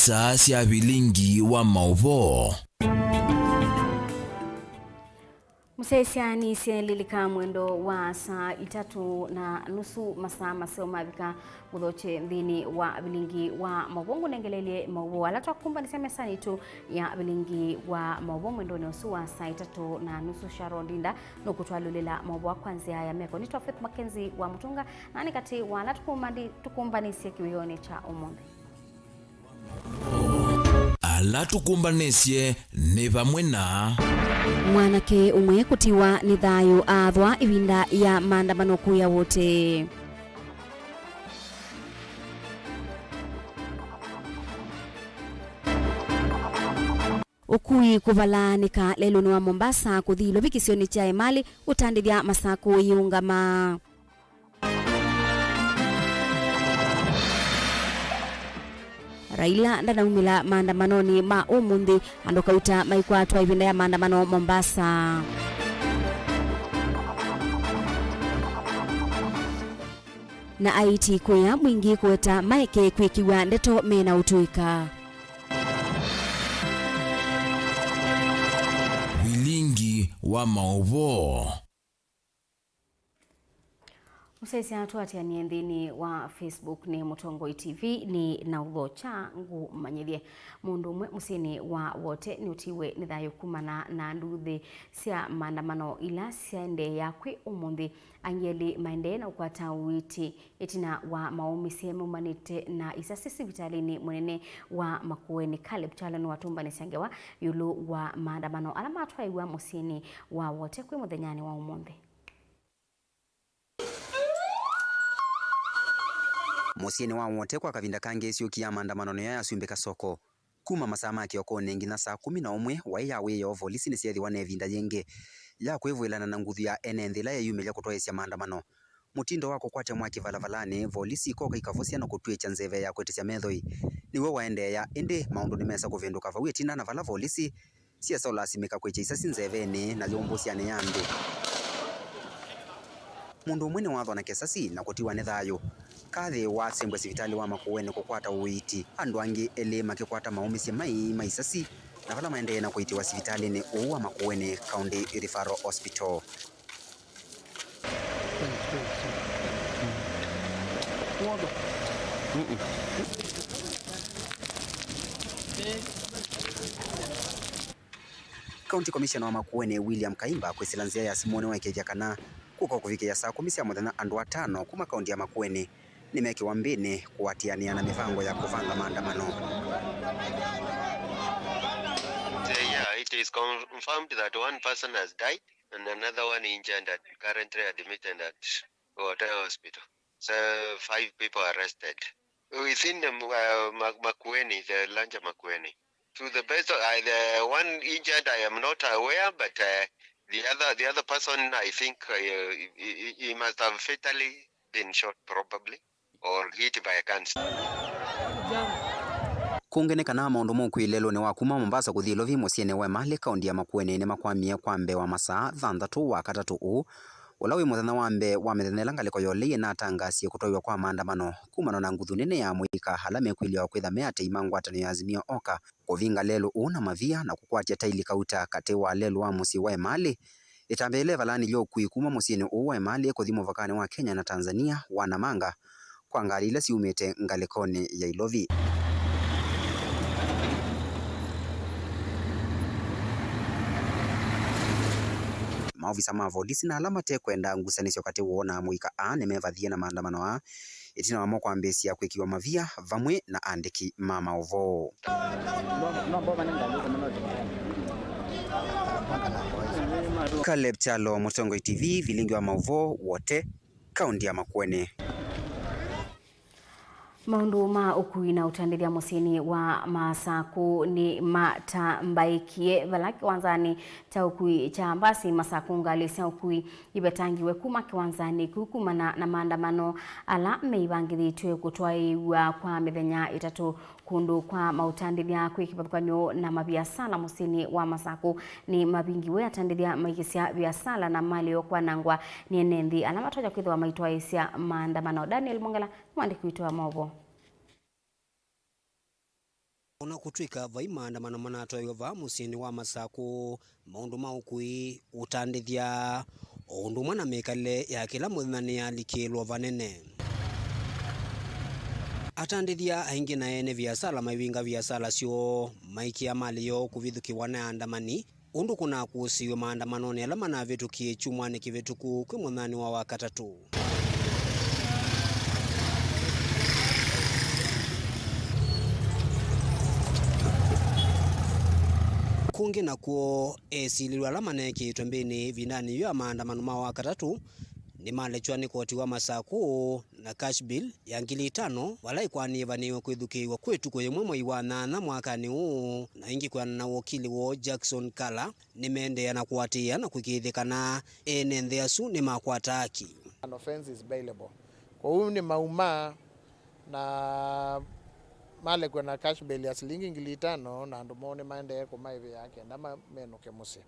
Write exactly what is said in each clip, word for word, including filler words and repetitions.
Saa sya vilingi wa maũvoo. Mũsyaĩĩsya nĩsye lilika mwendo wa saa itatũ na nusu masaa maseo mavika, mũthokye nthĩnĩ wa vilingi wa maũvoo. Ngũnengelelye maũvoo ala twakumbanisya mesanĩ itũ ya vilingi wa maũvoo mwendonĩ ũsu wa saa itatũ na nusu. Sharon Ndinda nũkũtwalũlĩla maũvoo kwa nzĩa ya meko. Nĩtwa Faith Mackenzie wa Mũtũnga, na nĩ katĩ wa ala tũkumbani-, tũkumbanisye kĩwĩonĩ kya ũmũnthĩ. Ala tũkũmbanĩsye nĩ vamwe na. Mwanake ũmwe kũtiwa nĩ thayũ aathwa ĩvinda ya maandamano kũya Wote. Ũkui kũvalaanĩka lelũnĩ wa Mombasa kũthi Ilovi kĩsionĩ kya Emali ũtandĩthya Masakũ yĩũngama. Raila ndanaumĩla maandamanonĩ ma ũmũnthĩ, andũ kauta maikwatwa ĩvinda ya maandamano Mombasa. Na aiti kũya mwingĩ kũweta maeke kwĩkĩw'a ndeto mena ũtũĩka. Vilingi wa maũvoo. Mũsyaĩĩsya tũatĩanĩe nthĩnĩ wa Facebook nĩ Mũtongoi T V, nĩ na ũthokya ngũmanyĩthye. Mũndũ ũmwe mũsyĩnĩ wa Wote nĩũtiwe nĩ thayũ kumana na nduuthĩ sya maandamano ila syaendeea kwĩ ũmũnthĩ. Angĩ elĩ maendee na ũkwata ũiiti ĩtina wa maũmĩsye maumanĩte na isasi sivitalĩnĩ mũnene wa Makueni. Caleb Kyalo nĩwatũmbanĩsya ngewa ĩũlũ wa maandamano ala matwaĩw'a mũsyĩnĩ wa Wote kwĩ mũthenyanĩ wa ũmũnthĩ. Mũsyĩnĩ wa Wote kwa kavinda kangĩ syũki ya maandamano nĩyo yasumbĩka soko. Kuma masaa ma kĩokonĩ nginya saa kũmi na ũmwe waĩ ya wĩoo, volisi nĩsyeethĩwa na ĩvinda yĩngĩ ya kwĩvũĩlana na nguthu ya ene nthĩ ĩla yeeyumĩlya kũtwaĩĩsya maandamano. Mũtindo wa kũkwatya mwaki valavalanĩ, volisi ikoka ikavosya na kũtw'ĩkya nzeve ya kwĩtĩsya methoi nĩw'o waendeea, ĩndĩ maũndũ nĩmesa kũvĩndũka vau ĩtina na vala volisi syesa ũlasimĩka kwĩkya isasi nzevenĩ na yũmbũsyanĩ ya andũ. Mũndũ ũmwe nĩwathwa na kĩsasi na kũtiwa nĩ thayũ. Kathy wasembwe sivitalĩ wa Makueni kũkwata ũiiti, andũ angĩ elĩ makĩkwata maũmĩsye mai ma isasi, na vala maendee na kũiitiwa sivitalĩnĩ ũũ wa Makueni County Referral Hospital. County Commissioner wa Makueni, William Kaimba, kwĩsĩla nzĩa ya simũ nĩwaĩkĩĩthya kana kũka kũvikĩĩa saa kũmi sya mũthenya andũ atano kuma kaunti ya Makueni nĩmekĩwa mbĩnĩ kũatĩanĩa na mĩvango ya kũvanga maandamano. Yeah, it is confirmed that one person has died and another one injured and currently admitted at Wote Hospital. So five people arrested within the, uh, Ma-, Makueni, the larger Makueni. To the best of, uh, the one injured, I am not aware, but, uh, the other, the other person, I think, uh, he, he, he must have fatally been shot, probably, or hit by a gun. Kũngĩ nĩ kana maũndũ ma ũkui lelũnĩ wa kuma Mombasa kũthi Ilovi mũsyĩnĩ wa Emali, kaunti ya Makueni, nĩmakwamie kwa mbee wa masaa thanthatũ wa katatũ ũũ, ũla wĩ mũthenya wa mbee wa mĩthenya ĩla ngalĩko ya ũlei ĩnatangasie kũtwaiwa kwa maandamano kumana na nguthu nene ya amũika ala mekwĩlya kwĩtha me atei ma ngwatanĩo ya Azimio Oka kũvinga lelũ ũũ na mavia na kũkwatya taili kauta katĩ wa lelũ wa mũsyĩ wa Emali. Ĩtambya yĩla ĩvalanĩlye ũkui kuma mũsyĩnĩ ũũ wa Emali kũthi mũvakanĩ wa Kenya na Tanzania wa Namanga kwa ngalĩ ila syumĩte ngalĩkonĩ ya Ilovi. Maovisa ma volisi na ala mate kwenda ngusanĩsyo katĩ woo na amũika aa nĩmevathie na maandamano aa ĩtina wamo kwambĩĩsya kwĩkĩwa mavia vamwe na andĩki ma maũvoo. Caleb Kyalo, Mũtongoi T V, vilingi wa maũvoo, Wote, kaunti ya Makueni. Maũndũ ma ũkui na ũtandĩthya mũsyĩnĩ wa Masakũ nĩ matambaĩkie vala kĩwanzanĩ kya ũkui kya mbasi Masakũ. Ngalĩ sya ũkui ivetangiwe kuma kĩwanzanĩ kĩu kumana na maandamano ala meivangĩthĩtw'e kũtwaĩĩw'a kwa mĩthenya ĩtatũ. Kũndũ kwa maũtandĩthya kwĩ kĩvathũkany'o na maviasala mũsyĩnĩ wa Masakũ nĩ mavingiwe. Atandĩthya maikĩsya viasala na malĩ yoo kwanangwa nĩ ene nthĩ ala matonya kwĩthĩwa maitwaĩĩsya maandamano. Daniel Mwongela nĩ mwandĩki witũ wa maũvoo. O na kũtw'ĩka vai maandamano manatwaĩwa vaa mũsyĩnĩ wa Masakũ, maũndũ ma ũkui, ũtandĩthya, o ũndũ ũmwe na mĩkalĩle ya kĩla mũthenya nĩyalikĩĩlwa vanene. Atandĩthya aingĩ na ene viasala maivinga viasala syoo, maikĩa malĩ yoo kũvithũkĩwa nĩ aandamani, ũndũ kũnakũsĩiwe maandamanonĩ ala manavĩtũkie kyumwanĩ kĩvĩtũku kwĩ mũthenya wa Wakatatũ. Kũngĩ nakw'o, esilĩlwa ala maneekĩĩtwe mbĩnĩ ĩvindanĩ yĩu ya maandamano ma Wakatatũ nĩmalekywa nĩ koti wa Masakũ na cash bail ya ngili itano, vala ĩkwanĩe vanĩĩwe kwĩthukĩĩw'a kwĩ ĩtukũ yĩmwe mwei wa nyanya mwakanĩ ũũ, na ĩngĩ kwĩanana na wokili woo Jackson Kala, nĩmeendeea na kũatĩĩa na kũĩkĩĩthya kana ene nthĩ asu nĩmakwata haki. An offense is bailable. Kwoou nĩmaumaa na malekw'a na cash bail ya silingi ngili itano, na andũ moo nĩmaendee kũmaĩvĩa kenda ma-, menũke mũsyĩ.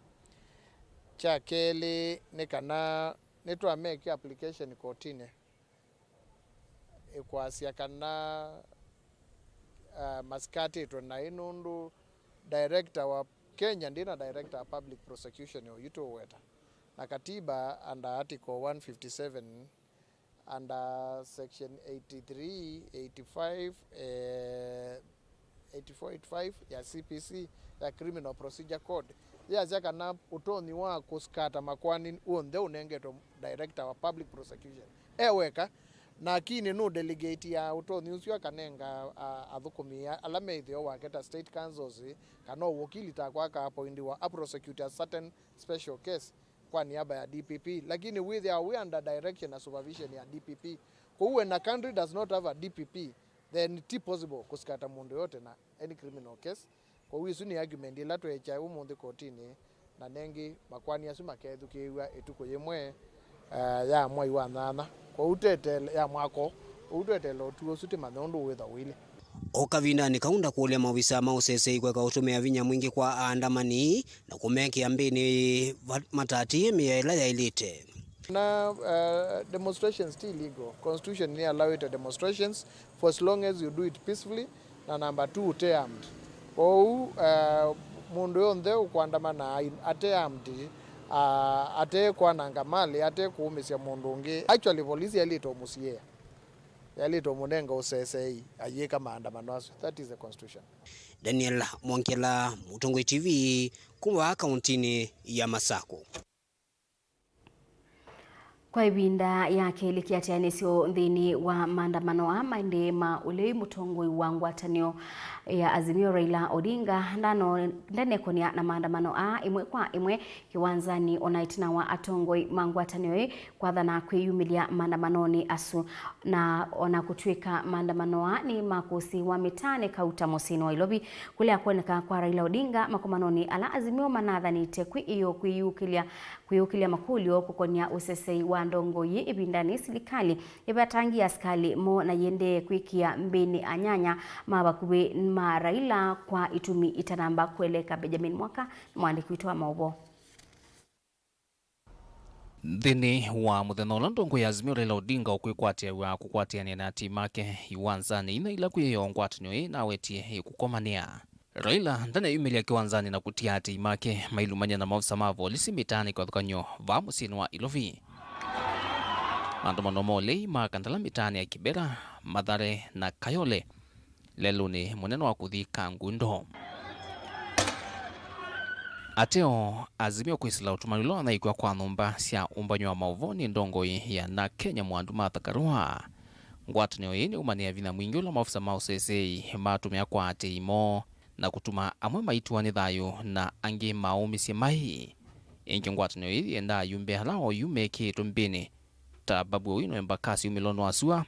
Kya kelĩ nĩ kana nĩtwamekĩa application kotinĩ ĩkwasya kana, uh, masikatĩtwe naĩ, nũndũ director wa Kenya ndĩna director wa public prosecution oyu tũũweta, na katiba under article one fifty seven, under section eighty-three, eighty-five, eh, eighty-four, eighty-five ya C P C, ya Criminal Procedure Code, yasya kana ũtonyi wa kũsikata makoani w'onthe ũnengetwe director wa public prosecution e weka, lakini nũ delegate ya ũtonyi ũsu akanenga, a, athũkũmi a-, ala me ĩtheo wake ta state councils, kana ũwokili takwa aka appointiwa a prosecute a certain special case kwa niaba ya D P P, lakini wĩthĩawa wĩ under direction na supervision ya D P P. Kwoou when a country does not have a D P P, then ti possible kũsikata mũndũ yote na any criminal case. Kwoou ĩsu nĩ argument ĩla tweekya ũmũnthĩ kotinĩ, na nengĩ makoani asu makethukĩĩw'a ĩtukũ yĩmwe, eh, ya mwai wa nyanya. Kwoou tweteele ya mwako ũu, tweteele ũtwi ũsu tĩmanye ũndũ wĩthwa ũilyĩ. O kavindanĩ kau ndakũlya maovisa ma ũseseĩ kũeka ũtũmĩa vinya mwingĩ kwa aandamani na kũmekĩa mbĩnĩ va-, matatĩĩe mĩao ĩla yaĩlĩte. Na, uh, demonstrations ti illegal. Constitution nĩ allowĩte demonstrations for as long as you do it peacefully, na number two, ũte armed. Kwoou, uh, mũndũ yonthe ũkwandamana ai-, ate armed, uh, ate kwananga malĩ, ate kũũmĩsya mũndũ ũngĩ. Actually, polisi yaĩlĩte ũmũsiĩĩa. Yaĩlĩte ũmũnenga ũseseĩ ayĩka maandamano asu. That is the constitution. Daniel Mwongela, Mũtongoi T V, kuma vaa kauntinĩ ya Masakũ. Kwa ĩvinda ya kelĩ kĩatĩanĩsyo nthĩnĩ wa maandamano aa maendee ma ũlei, mũtongoi wa ngwatanĩo ya Azimio Raila Odinga ndano-, ndanekonĩa na maandamano aa ĩmwe kwa ĩmwe kĩwanzanĩ, ona ĩtina wa atongoi ma ngwatanĩo ĩĩ kwathana kwĩyumĩlya maandamanonĩ asu. Na ona kũtw'ĩka maandamano aa nĩ makũsĩĩwa mĩtaanĩ kauta mũsyĩnĩ wa Ilovi, kũlea kwoneka kwa Raila Odinga makomanonĩ ala Azimio manathanĩte kwĩ ĩyoo kwĩyũkĩlya, kwĩyũkĩlya makũlyo kũkonĩa ũseseĩ wa ndongoi ĩvindanĩ silikalĩ ĩvatangĩe asikalĩ moo na yĩendee kwĩkĩa mbĩnĩ anyanya ma vakuvĩ ma Raila kwa itumi itanamba kũeleka. Benjamin Mwaka nĩ mwandĩki witũ wa maũvoo. Nthĩnĩ wa mũthenya ũla ndongoi ya Azimio Raila Odinga ũkwĩkwatĩaw'a kũkwatĩanĩa na aatĩĩi make iwanzanĩ, ina ila kwĩ ĩyoo ngwatanĩo ĩĩ nawetie ĩkũkomanĩa. Raila ndaneyumĩlya kĩwanzanĩ na kũtia aatĩĩi make mailumany'a na maofisa ma volisi mĩtaanĩ kĩvathũkany'o vaa mũsyĩnĩ wa Ilovi. Maandamano ma ũlei makandala mĩtaanĩ ya Kibera, Mathare na Kayole lelũnĩ mũnene wa kũthi Kangundo. Ateo, Azimio kwĩsĩla ũtũmani ũla wanyaĩĩkw'a kwa nyũmba sya ũmbany'o wa maũvoo nĩ ndongoi ya na Kenya Mwandu Martha Karua. Ngwatanĩo ĩĩ nĩyũmanĩa vinya mwingĩ ũla maofisa ma ũseseĩ matũmĩa kwa aatĩĩi moo na kũtuma amwe maitũa nĩ thayũ na angĩ maũmĩsye mai. Ĩngĩ ngwatanĩo ĩĩ yendaa ayumbe ala oyu mekĩĩtwe mbĩnĩ ta Babu Owino Embakasi umĩlonĩ wa sua,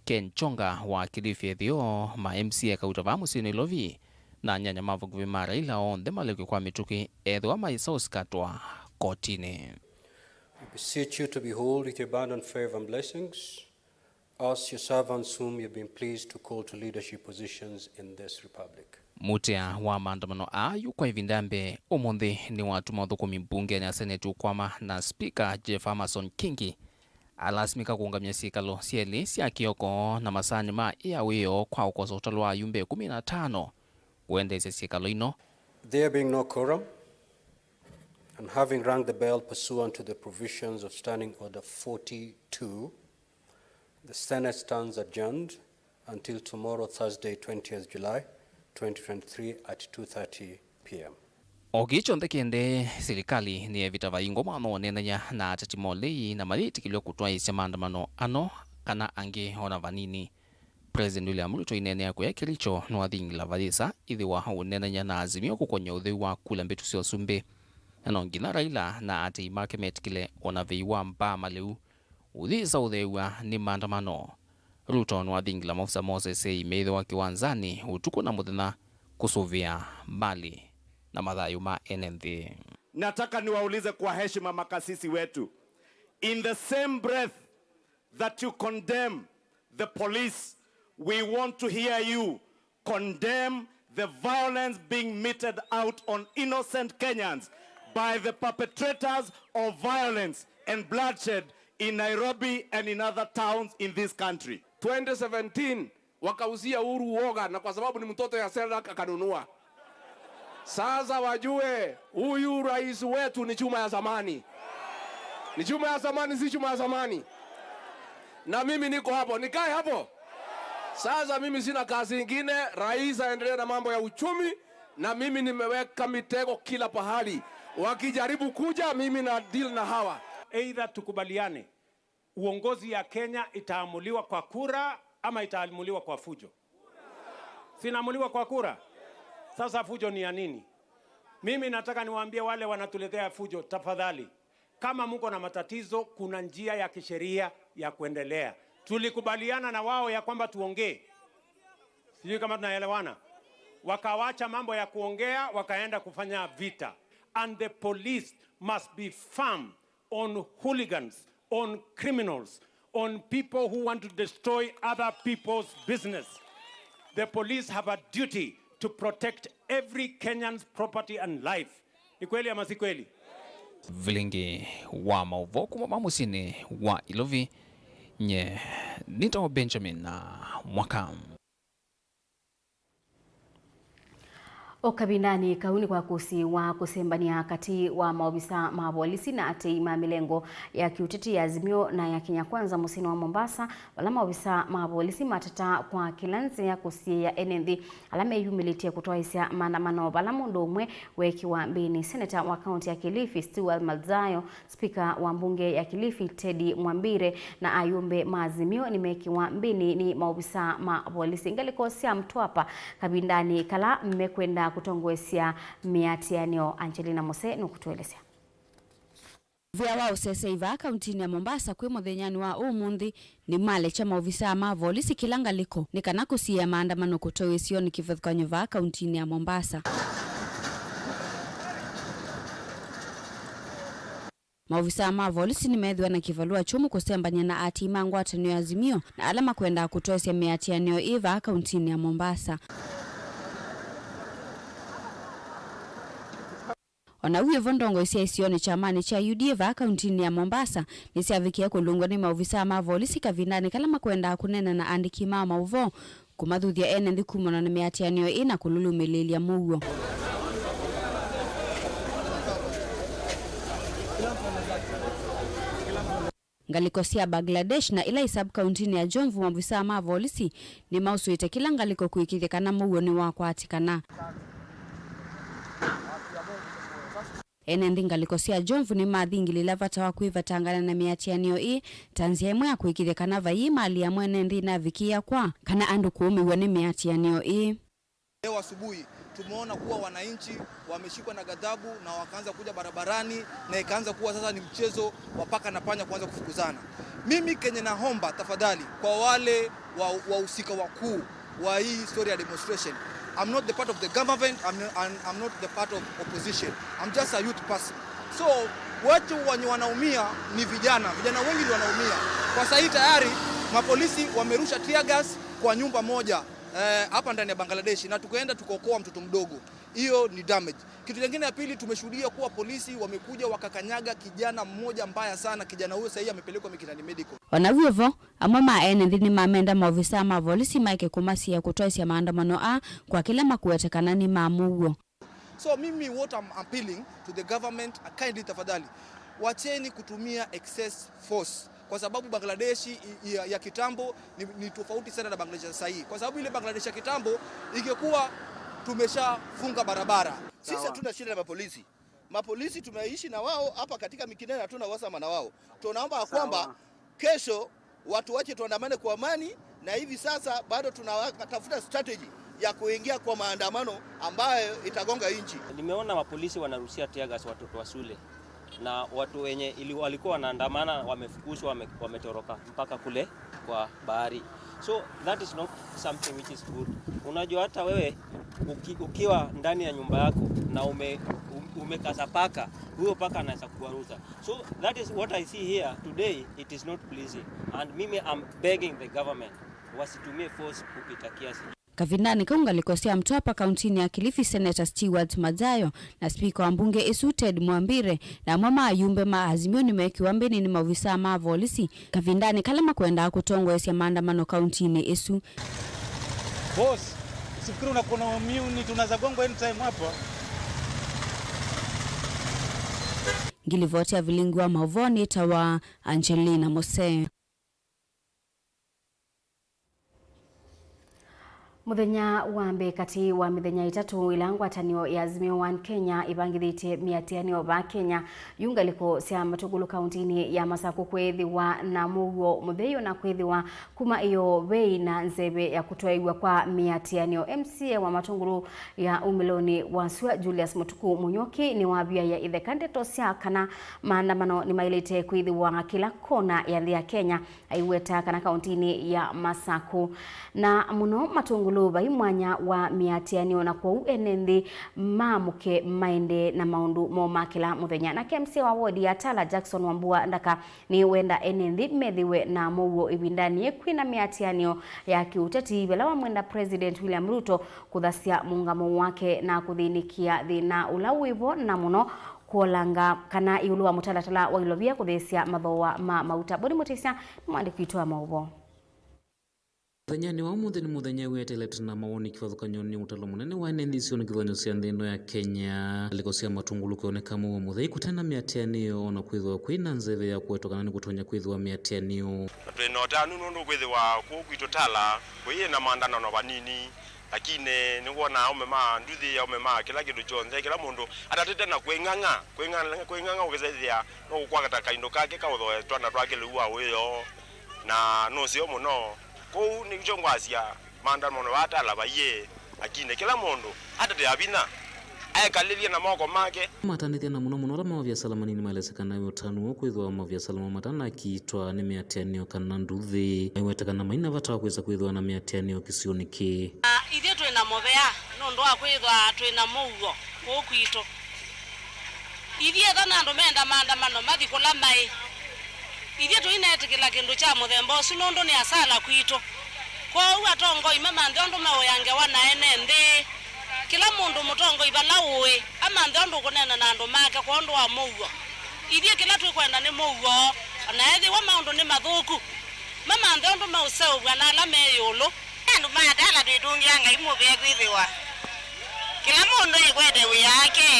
Ken Chonga wa Kilifi Ĩtheo, ma M C A kauta vaa mũsyĩnĩ Nairobi, na anyanya ma vakuvĩ ma Raila onthe malekwe kwa mĩtũkĩ ethĩwa maĩsa ũsikatwa kotinĩ. We beseech you to behold with your abundant favor and blessings us, your servants whom you've been pleased to call to leadership positions in this republic. Mũtĩa wa maandamano aa yu kwa ĩvinda ya mbee ũmũnthĩ nĩwatuma ũthũkũmi mbungenĩ ya Senate ũkwama, na Speaker Jeff Amason Kingi alasimĩka kũũngamya syĩkalo syelĩ sya kĩoko na masaanĩ ma ĩa wĩoo kwa ũkosa ũtalo wa ayumbe ĩkũmi na atano ũendeesya syĩkalo ino. There being no quorum, and having rung the bell pursuant to the provisions of Standing Order forty-two, the Senate stands adjourned until tomorrow, Thursday, twentieth July, twenty twenty-three, at two thirty p m. O kĩĩ kyonthe kĩendee, silikalĩ nĩyevĩta vaingwa mwanya ũneenany'a na ateti ma ũlei na mayĩtĩkĩlw'a kũtwaĩĩsya maandamano ano kana angĩ ona vanini. President William Ruto aineenea kũya Kericho nĩwathingila vayĩsa ĩthĩwa ũneenany'a na Azimio kũkony'a ũtheu wa kula mbĩtu sya ũsumbĩ. Na no nginya Raila na aatĩĩi make metĩkĩle ona vei wa mbaa malĩu ũyĩsa ũtheew'a nĩ maandamano. Ruto nĩwathingila maofisa ma O C C I meĩthĩwa kĩwanzanĩ ũtukũ na mũthenya kũsũvĩa mali na mathayũ ma ene nthĩ. Nataka niwaulize kwa heshima makasisi wetu, in the same breath that you condemn the police, we want to hear you condemn the violence being meted out on innocent Kenyans by the perpetrators of violence and bloodshed in Nairobi and in other towns in this country. Twenty seventeen, wakauzia Uhuru uoga, na kwa sababu ni mtoto ya Selak akanunua. Sasa wajue, huyu rais wetu ni chuma ya zamani. Ni chuma ya zamani, si chuma ya zamani. Na mimi niko hapo, nikae hapo. Sasa mimi sina kazi ingine, rais aendelee na mambo ya uchumi, na mimi nimeweka mitego kila pahali. Wakijaribu kuja, mimi na deal na hawa. Either tukubaliane uongozi ya Kenya itaamuliwa kwa kura ama itaamuliwa kwa fujo? Sinaamuliwa kwa kura. Sasa fujo ni ya nini? Mimi nataka niwaambie wale wanatuletea fujo, tafadhali, kama mko na matatizo, kuna njia ya kisheria ya kuendelea. Tulikubaliana na wao ya kwamba tuongee. Sijui kama tunaelewana. Wakawacha mambo ya kuongea, wakaenda kufanya vita. And the police must be firm on hooligans, on criminals, on people who want to destroy other people's business. The police have a duty to protect every Kenyan's property and life. Ni kweli ama si kweli? Vilingi wa maũvoo kuma ma mũsyĩnĩ wa Ilovi, nye nĩtawa Benjamin Mwaka. O kavindanĩ kau nĩ kwakũsiwa kũsembany'a katĩ wa maovisa ma volisi na atei ma mĩlengo ya kĩũteti ya Azimio na ya Kenya Kwanza mũsyĩnĩ wa Mombasa, vala maovisa ma volisi mateta kwa kĩla nzĩa kũsiĩĩa ene nthĩ ala meyumĩlĩtye kũtwaĩsya maandamano, vala mũndũ ũmwe weekiwa mbĩnĩ. Seneta wa kaunti ya Kilifi, Stewell Malzayo, Spika wa mbunge ya Kilifi, Teddy Mwambire, na ayumbe ma Azimio nĩmekiwa mbĩnĩ nĩ maovisa ma volisi ngalĩko sya Mtwapa kavindanĩ kala mekwenda kũtongoesya mĩatĩanĩo. Angelina Mose nũkũtũelesya. Mũvĩa wa ũsesei vaa kauntinĩ ya Mombasa kwĩ mũthenyanĩ wa ũmũnthĩ nĩmalekya maovisa ma volisi kĩla ngalĩko nĩ kana kũsiĩĩa maandamano kũtwaĩwe ĩsionĩ kĩvathũkany'o vaa kauntinĩ ya Mombasa. Maovisaa ma volisi nĩmeethĩwa na kĩvalũa kyũmũ kũsembany'a na aatĩĩi ma ngwatanĩo ya Azimio na ala makwendaa kũtwaĩsya mĩatĩanĩo ĩ vaa kauntinĩ ya Mombasa. O na wĩ vo, ndongoi sya isionĩ kyamanĩ kya U D A vaa kauntinĩ ya Mombasa nĩsyavikie kũlũngw'a nĩ maovisaa ma volisi kavindanĩ kala makwendaa kũneena na aandĩki ma maũvoo kũmathuthya ene nthĩ kumana na mĩatĩanĩo ĩĩ na kũlũlũmĩlĩĩlya mũuo. Ngalĩko sya Bangladesh na ila i sub-kauntinĩ ya Jomvu, maovisaa ma volisi nĩmausũĩte kĩla ngalĩko kũĩkĩĩthya kana mũuo nĩwakwatĩkana. Ene nthĩ ngalĩko sya Jomvu nĩmathingĩlĩĩla vata wa kwĩvatangana na mĩatĩanĩo ĩĩ ta nzĩa ĩmwe ya kũĩkĩĩthya kana vaiĩ mali ya mwene nthĩ ĩnavikĩĩa kwa kana andũ kũũmĩw'a nĩ mĩatĩanĩo ĩĩ. Leo asubuhi tumeona kuwa wananchi wameshikwa na ghadhabu na wakaanza kuja barabarani na ikaanza kuwa sasa ni mchezo wa paka na panya kuanza kufukuzana. Mimi kenye naomba tafadhali kwa wale wa, wahusika wakuu wa hii story ya demonstration. I'm not the part of the government, I'm, I'm, I'm not the part of opposition. I'm just a youth person. So, watu wenye wanaumia ni vijana, vijana wengi ndio wanaumia. Kwa sahii tayari mapolisi wamerusha tear gas kwa nyumba moja, eh, hapa ndani ya Bangladesh, na tukaenda tukaokoa mtoto mdogo. Hiyo ni damage. Kitu kingine ya pili, tumeshuhudia kuwa polisi wamekuja wakakanyaga kijana mmoja mbaya sana. Kijana huyo sahii amepelekwa Mikindani Medical. O na w'o vo, amwe ma ene nthĩ nĩmamenda maovisaa ma volisi maeke kũmasiĩa kũtwaĩsya maandamano aa kwa kĩla makũweta kana nĩ ma mũuo. So mimi, what I'm appealing to the government, uh, kindly, tafadhali, wacheni kutumia excess force, kwa sababu Bangladesh i-, ya, ya kitambo ni, ni tofauti sana na Bangladesh ya sasa hii, kwa sababu ile Bangladesh ya kitambo ingekuwa tumeshafunga barabara. Sisi hatuna shida na mapolisi. Mapolisi tumeishi na wao hapa katika Mikindani, hatuna uhasama na wao. Tunaomba ya kwamba kesho watu wache tuandamane kwa amani, na hivi sasa bado tunatafuta strategy ya kuingia kwa maandamano ambayo itagonga nchi. Nimeona mapolisi wanarushia tear gas watoto wa shule, na watu wenye ili-, walikuwa wanaandamana wamefukushwa, wame-, wametoroka mpaka kule kwa bahari. So that is not something which is good. Unajua, hata wewe uki-, ukiwa ndani ya nyumba yako na ume-, um-, umekaza paka, huyo paka anaweza kukuaruza. So that is what I see here today, it is not pleasing. And mimi, I'm begging the government, wasitumie force kupita kiasi. Kavindanĩ kau, ngalĩko sya Mtwapa kauntinĩ ya Kilifi, Senator Stewart Madzayo na spika wa mbunge ĩsu Ted Mwambire na amwe ma ayumbe ma Azimio nĩmekiwa mbĩnĩ nĩ maovisaa ma volisi kavindanĩ kala makwendaa kũtongoesya maandamano kauntinĩ ĩsu. Boss, usifikiri unakuwa na immunity, unaweza gongwa anytime hapa. Ngilivoti ya vilingi wa mauvoo nĩtawa Angelina Mose. Mũthenya wa mbee katĩ wa mĩthenya ĩtatũ ĩla ngwatanĩo ya Azimio One Kenya ĩvangĩthĩtye mĩatĩanĩo vaa Kenya, yu ngalĩko sya Matũngũlũ kauntinĩ ya Masakũ kwĩthĩwa na mũuo mũthei, o na kwĩthĩwa kuma ĩyoo veĩ na nzeve ya kũtwaĩw'a kwa mĩatĩanĩo. M C A wa Matũngũlũ ya umĩlonĩ wa sua, Julius Mũtuku Mũnyũki, nĩwaviaĩa itheka ndeto sya kana maandamano nĩmaĩlĩte kwĩthĩwa kĩla kona ya nthĩ ya Kenya. Aiweta kana kauntinĩ ya Masakũ, na mũno Matũngũlũ, vai mwanya wa mĩatĩanĩo, na kwoou ene nthĩ maamũke maendee na maũndũ moo ma kĩla mũthenya. Nake M C A wa wodi ya Tala, Jackson Wambua Ndaka, nĩwenda ene nthĩ methĩwe na mũuo ĩvindanĩ yĩĩ kwĩna mĩatĩanĩo ya kĩũteti, vala wamwenda President William Ruto kũthasya mũũngamo wake na kũthĩnĩkĩa thĩna ũla wĩvo, na mũno kũolanga kana ĩũlũ wa mũtalatala wa ilovia kũtheesya mathooa ma mauta. Boni Mũtĩsya nĩ mwandĩki witũ wa maũvoo. Mũthenyanĩ wa ũmũnthĩ nĩ mũthenya weteelete na mawoni kĩvathũkany'o nĩ ũtalo mũnene wa ene nthĩ isionĩ kĩvathũkany'o sya nthĩ ĩno ya Kenya. Ngalĩko sya Matũngũlũ kwĩoneka mũuo mũthei kũte na mĩatĩanĩo, o na kwĩthĩwa kwĩ na nzeve ya kũwetwa kana nĩ kũtonya kwĩthĩwa mĩatĩanĩo. Na twĩ na ũtanu nũndũ kwĩthĩwa kũu kwitũ Tala kũyĩ na maandamano vanini. Lakini nĩwona aũme ma nduthi, aũme ma kĩla kĩndũ kyonthe, kĩla mũndũ atatĩte na kwĩng'ang'a, kwĩng'ang'a, kwĩng'ang'a ũkĩsethĩa no kũkwata kaindo kake kaũthoe twana twake lĩu wa wĩoo, na nũseo mũno. Kũu nĩkyo ngwasya maandamano vaa Tala vaiĩ, lakini kĩla mũndũ atatĩa vinya, aekalĩlye na moko make. Matanĩthya na mũno mũno ala ma maviasala manini maelesya kana ũtanu ũũ kwĩthĩwa maviasala moo matanakitwa nĩ mĩatĩanĩo kana nduthi. Maiweta kana maina vata wa kwĩsa kwĩthĩwa na mĩatĩanĩo kĩsionĩ kĩĩ. Na ithyĩ twĩ na mũvea nũndũ wa kwĩthwa twĩ na mũuo kũũ kwitũ. Ithyĩ ethana andũ menda maandamano mathi kũla maĩ. Ithyĩ tũinetĩkĩla kĩndũ kya mũthemba ũsu nũndũ nĩ asala kwitũ. Kwoou atongoi mamanthe ũndũ meũya ngewa na ene nthĩ. Kĩla mũndũ mũtongoi vala ũĩ, amanthe ũndũ ũkũneena na andũ make kwondũ wa mũuo. Ithyĩ kĩla twĩkwenda nĩ mũuo, o na ethĩwa maũndũ nĩ mathũku, mamanthe ũndũ meũseũvw'a na ala me ĩũlũ. Andũ ma Tala twĩtũngĩa Ngai mũvea kwĩthĩwa kĩla mũndũ ekwete wĩa wake,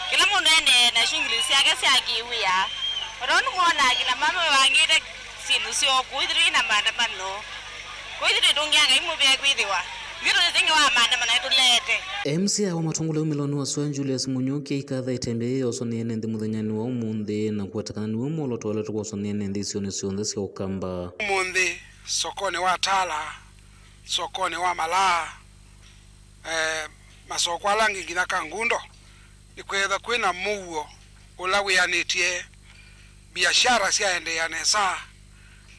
kĩla mũndũ aendee na shughuli syake sya kĩwĩa. O tondũ mwonaa kina mama mavangĩte syĩndũ syoo kũu, ithyĩ twĩ na maandamano. Kũu ithyĩ twĩtũngĩa Ngai mũvea kwĩthĩwa ithyĩ tũyĩsĩ ngewa ya maandamano ĩtũleete. M C A wa Matũngũlũ umĩlonĩ wa sua, Julius Mũnyũki, aikatha ĩtembea yĩĩ yoswa nĩ ene nthĩ mũthenyanĩ wa ũmũnthĩ na kũweta kana nĩw'o mwolooto ũla tũkwoswa nĩ ene nthĩ isionĩ syonthe sya Ũkamba. Ũmũnthĩ sokonĩ wa Tala, sokonĩ wa Malaa, eh, masoko ala angĩ nginya Kangundo, nĩkwĩthwa kwĩna mũuo ũla wĩanĩtye, biashara syaendeea nesa.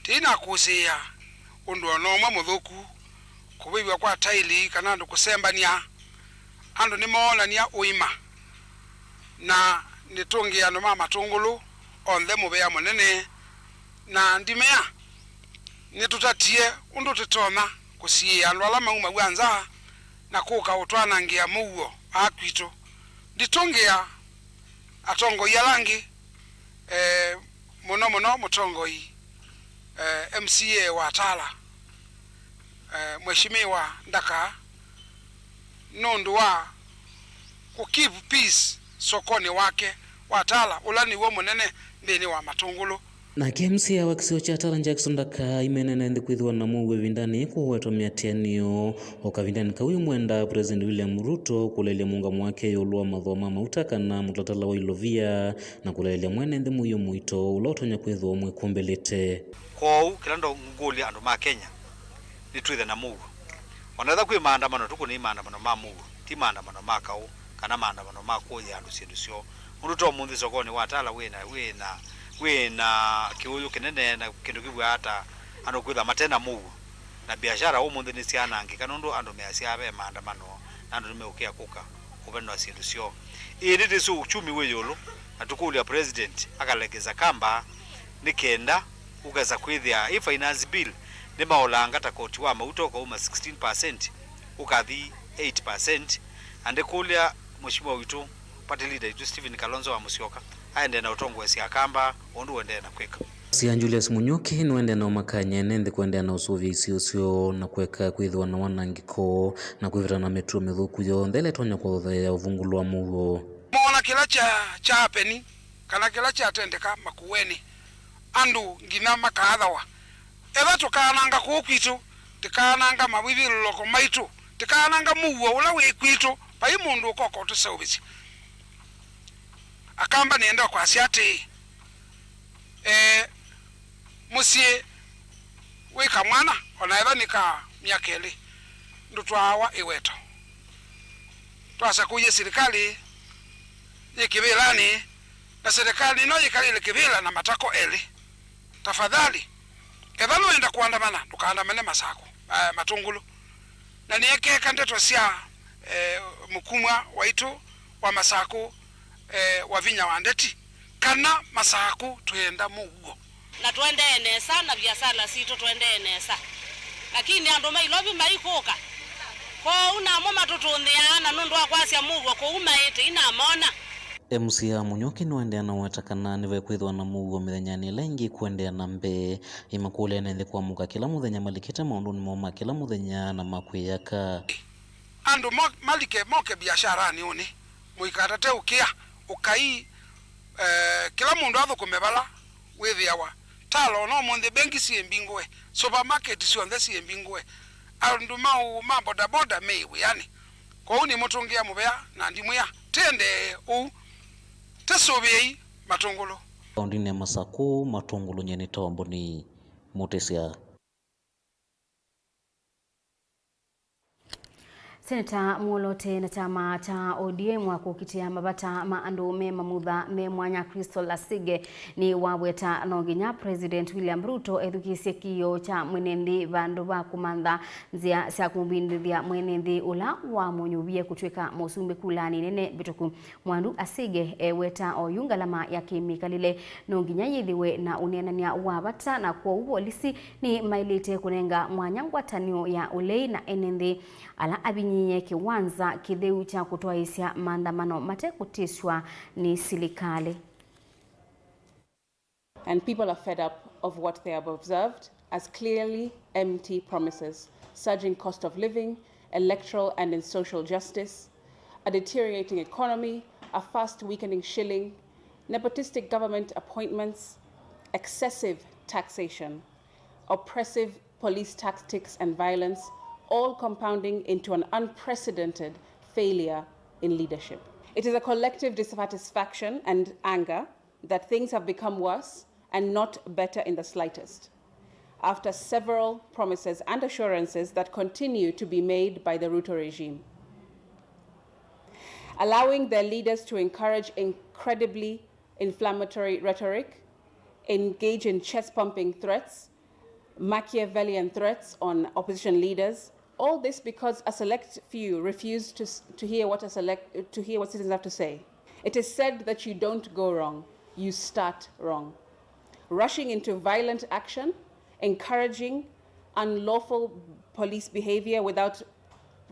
Tĩinakũsĩĩa ũndũ o na ũmwe mũthũku, kũvĩvw'a kwa taili kana andũ kũsembany'a. Andũ nĩmoonany'a ũima, na nĩtũngĩe andũ ma Matũngũlũ onthe mũvea mũnene, na ndimea nĩtũtatie ũndũ tũtonya kũsiĩĩa andũ ala maumaw'a nza na kũka ũtwanangĩa mũuo aa kwitũ. Nditũngĩa atongoi ala angĩ, eh, mũno mũno mũtongoi, eh, M C A wa Tala, eh, Mheshimiwa Ndaka, nũndũ wa kũ keep peace sokonĩ wake wa Tala, ũla nĩw'o mũnene nthĩnĩ wa Matũngũlũ. Nake M C A wa kĩsio kya Tala Jackson Ndaka aimenene nthĩ kwĩthĩwa na mũuo ĩvindanĩ yĩĩ kũwetwa mĩatĩanĩo. O kavindanĩ kau ĩmwenda President William Ruto kũlaĩlya mũũngamo wake ĩũlũ wa mathooa ma mauta kana mũtalatala wa ilovia na kũlaĩlya mwene nthĩ mũio mũito ũla ũtonya kwĩthĩwa ũmwĩkũmbĩlĩte. Kwoou, kĩla ndongũlya andũ ma Kenya, nĩtwĩthe na mũuo. O na ethĩwa kwĩ maandamano, tũkũnei maandamano ma mũuo, ti maandamano ma kaũ kana maandamano ma kũũya andũ syĩndũ syoo. Ũndũ ta ũmũnthĩ sokonĩ wa Tala wĩ na, wĩ na, wĩ na kĩũyũ kĩnene na kĩndũ kĩvw'aa ta andũ kwĩtha mate na mũuo. Na biashara ũmũnthĩ nĩsyanangĩka nũndũ andũ measya ve maandamano na andũ nĩmeũkĩa kũka kũvenwa syĩndũ syoo. Ĩĩ, nĩtwĩsĩ uchumi wĩ ĩũlũ, na tũkũlya President akalegeza kamba nĩ kenda ũkesa kwĩthĩa ĩ finance bill nĩmaolanga ta koti wa mauta ũkauma sixteen percent ũkathi eight percent, na ndĩkũlya Mheshimiwa witũ, party leader witũ Stephen Kalonzo wa Musyoka aendee na ũtongoesya Akamba ũndũ ũendee na kwĩka. Sia Julius Munyuki nĩwaendee na ũmakany'a ene nthĩ kũendeea na ũsũvĩa isio syoo na kũeka kwĩthĩwa na wanangĩko na kwĩvĩta na mĩtuo mĩthũku yonthe ĩla ĩtonya kũthotheea ũvungũlo wa mũuo. Moona kĩla kya, kya apeni, kana kĩla kyatendeka Makueni, andũ nginya makaathawa. Ethĩwa tũkaananga kũũ kwitũ, tĩkaananga mawĩvĩlũlũko maitũ, tĩkaananga mũuo ũla wĩ kwitũ, vai mũndũ ũkoka ũtũseũvĩsya. Akamba nĩenda kwasya atĩĩ, eh, mũsyĩ wĩ kamwana, o na ethĩwa nĩ ka myaka ĩlĩ, ndũtwaawa ĩweto. Twasakũie silikalĩ yĩ kĩvĩlanĩ, na silikalĩ ĩno yĩkalĩle kĩvĩla na matako elĩ. Tafadhali, ethĩwa nũenda kũandamana, ndũkaandamane Masakũ, eh, Matũngũlũ. Na nĩekeka ndeto sya, eh, mũkumwa waitũ wa Masakũ, eh, Wavinya wa Ndeti, kana Masakũ twĩenda mũuo. Na tũendee nesa, na viasala sitũ tũendee nesa. Lakini andũ ma Ilovi maikũka. Kwoou namo matũtũnthĩaa, na nũndũ wa kwasya mũuo kũu maĩ, tĩinamona. M C A Munyuki nĩwaendee na ũweta kana nĩvekwĩthĩwa na mũuo mĩthenyanĩ ĩla ĩngĩ kũendeea na mbee. Aimakũlya ene nthĩ kũamũka kĩla mũthenya malikĩte maũndũnĩ moo ma kĩla mũthenya na ma kwĩyaka. Andũ mo-, malike moke biasharanĩ ũnĩ, mũikatate ũkĩa, ũkai, eh, kĩla mũndũ athũkũme vala wĩthĩawa. Tala ona ũmũnthĩ, mbengi syĩ mbingũe, supermarket syonthe syĩ mbingũe, andũ ma ũ-, ma bodaboda me wĩanĩ. Kwoou nĩmũtũngĩa mũvea na ndimwĩa, tĩendee ũu, tĩsũvĩei Matũngũlũ. Kaũndĩnĩ ya Masakũ, Matũngũlũ nyie nĩ Tomboni Mũtĩsya. Seneta mwoloote na kyama kya O D M wa kũkitĩa mavata ma andũ me mamutha me mwanya, Crystal Asige, nĩwaweta no nginya President William Ruto ethukĩĩsye kĩĩo kya mwene nthĩ vandũ va kũmantha nzĩa sya kũmvindĩthya mwene nthĩ ũla wamũnyuvie kũtw'ĩka mũsumbĩ kulanĩ nene mbĩtũku. Mwandu Asige eweta oyu ngalama ya kĩmĩkalĩle no nginya yĩthĩwe na ũneenany'a wa vata, na kwoou volisi nĩmaĩlĩte kũnenga mwanya ngwatanĩo ya ũlei na ene nthĩ ala avinyĩĩe kĩwanza kĩtheu kya kũtwaĩĩsya maandamano mate kũtĩsw'a nĩ silikalĩ. And people are fed up of what they have observed as clearly empty promises: surging cost of living, electoral and in social justice, a deteriorating economy, a fast weakening shilling, nepotistic government appointments, excessive taxation, oppressive police tactics and violence, all compounding into an unprecedented failure in leadership. It is a collective dissatisfaction and anger that things have become worse and not better in the slightest, after several promises and assurances that continue to be made by the Ruto regime. Allowing their leaders to encourage incredibly inflammatory rhetoric, engage in chest-pumping threats, Machiavellian threats on opposition leaders, all this because a select few refuse to s-, to hear what a select, to hear what citizens have to say. It is said that you don't go wrong, you start wrong. Rushing into violent action, encouraging Unlawful police behavior without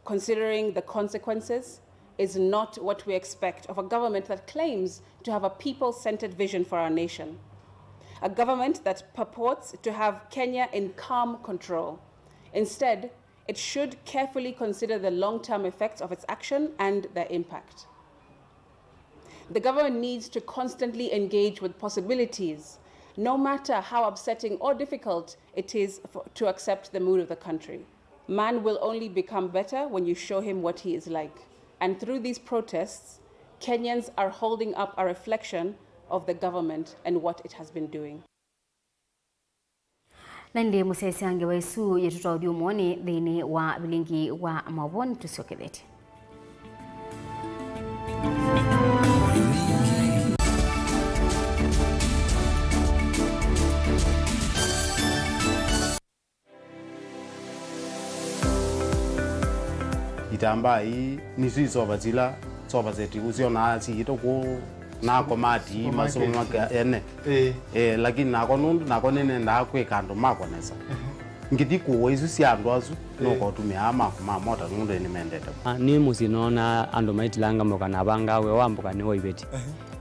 considering the consequences is not what we expect of a government that claims to have a people-centered vision for our nation, a government that purports to have Kenya in calm control. Instead, it should carefully consider the long-term effects of its action and their impact. The government needs to constantly engage with possibilities, no matter how upsetting or difficult it is for, to accept the mood of the country. Man will only become better when you show him what he is like. And through these protests, Kenyans are holding up a reflection of the government and what it has been doing. Na ĩndĩ mũsyaĩĩsya ngewa ĩsu yĩtũtwaũthya ũmũnĩ nthĩnĩ wa vilingi wa maũvoo nĩtũsyokethetye. Itambaa ii nĩsyo isova sila sofa set ũsyonaa siĩtwe kũu na komati masũmake ene. Ĩĩ. Eh, lakini nakwa nũndũ nakwa nĩnendaa kwĩka andũ makwa nesa. Ngĩthi kũũa isu sya andũ asu, nũkotũmĩaa makwa ma mota nũndũ nĩmendete. Ah, nĩ mũsyĩ noonaa andũ maitilanga mboka na avangaa wĩa wa mboka nĩ wa iveti.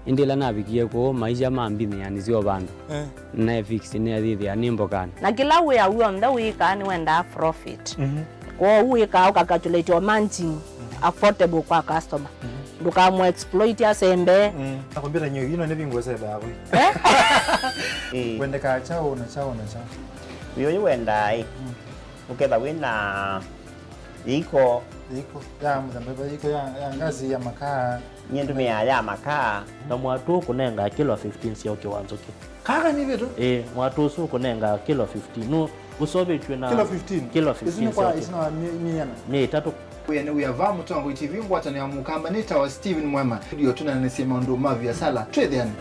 Ĩndĩ ĩla navikie kũu, maisha mambinĩanĩsya o vandũ. Eh. Naefix nĩathĩthĩa nĩ mbokanĩ. Na kĩla wĩa w'onthe wĩkaa nĩwendaa profit. Mhm. Kwoou wĩkaa ũkacalculate o margin affordable kwa customer. Mhm. Ndũkamũ exploit asembe. Mm. Na kompyuta nyo ino nĩ vingu sebe hapo. Eh? Eh. Wendekaa chao na chao na chao. Wĩũyũ wendaa ĩ. Mm. Ũketha wĩna iko. Iko ya mũthemba iko ya, ya ngazi ya makaa. Nyie ndũmĩaa ya makaa. Na mwatũ ũkũnengaa kilo fifteen sya ũkĩ wa nzũkĩ. Kaka nĩ vitu? Ĩĩ, mwatũ ũsu ũkũnengaa kilo fifteen. Nũ ũseũvĩtw'e na kilo fifteen? Kilo fifteen. Isu nĩ kwa sya ũkĩ. Isu nĩ wa mĩ-, mĩana. Nĩ ĩtatũ. Wĩa nĩ wĩa va mũtongoi T V ngwatanĩo ya Mũkamba nĩ tawa Steven Mwema. Studio tũnanĩsye maũndũ ma viasala. Twĩthĩane.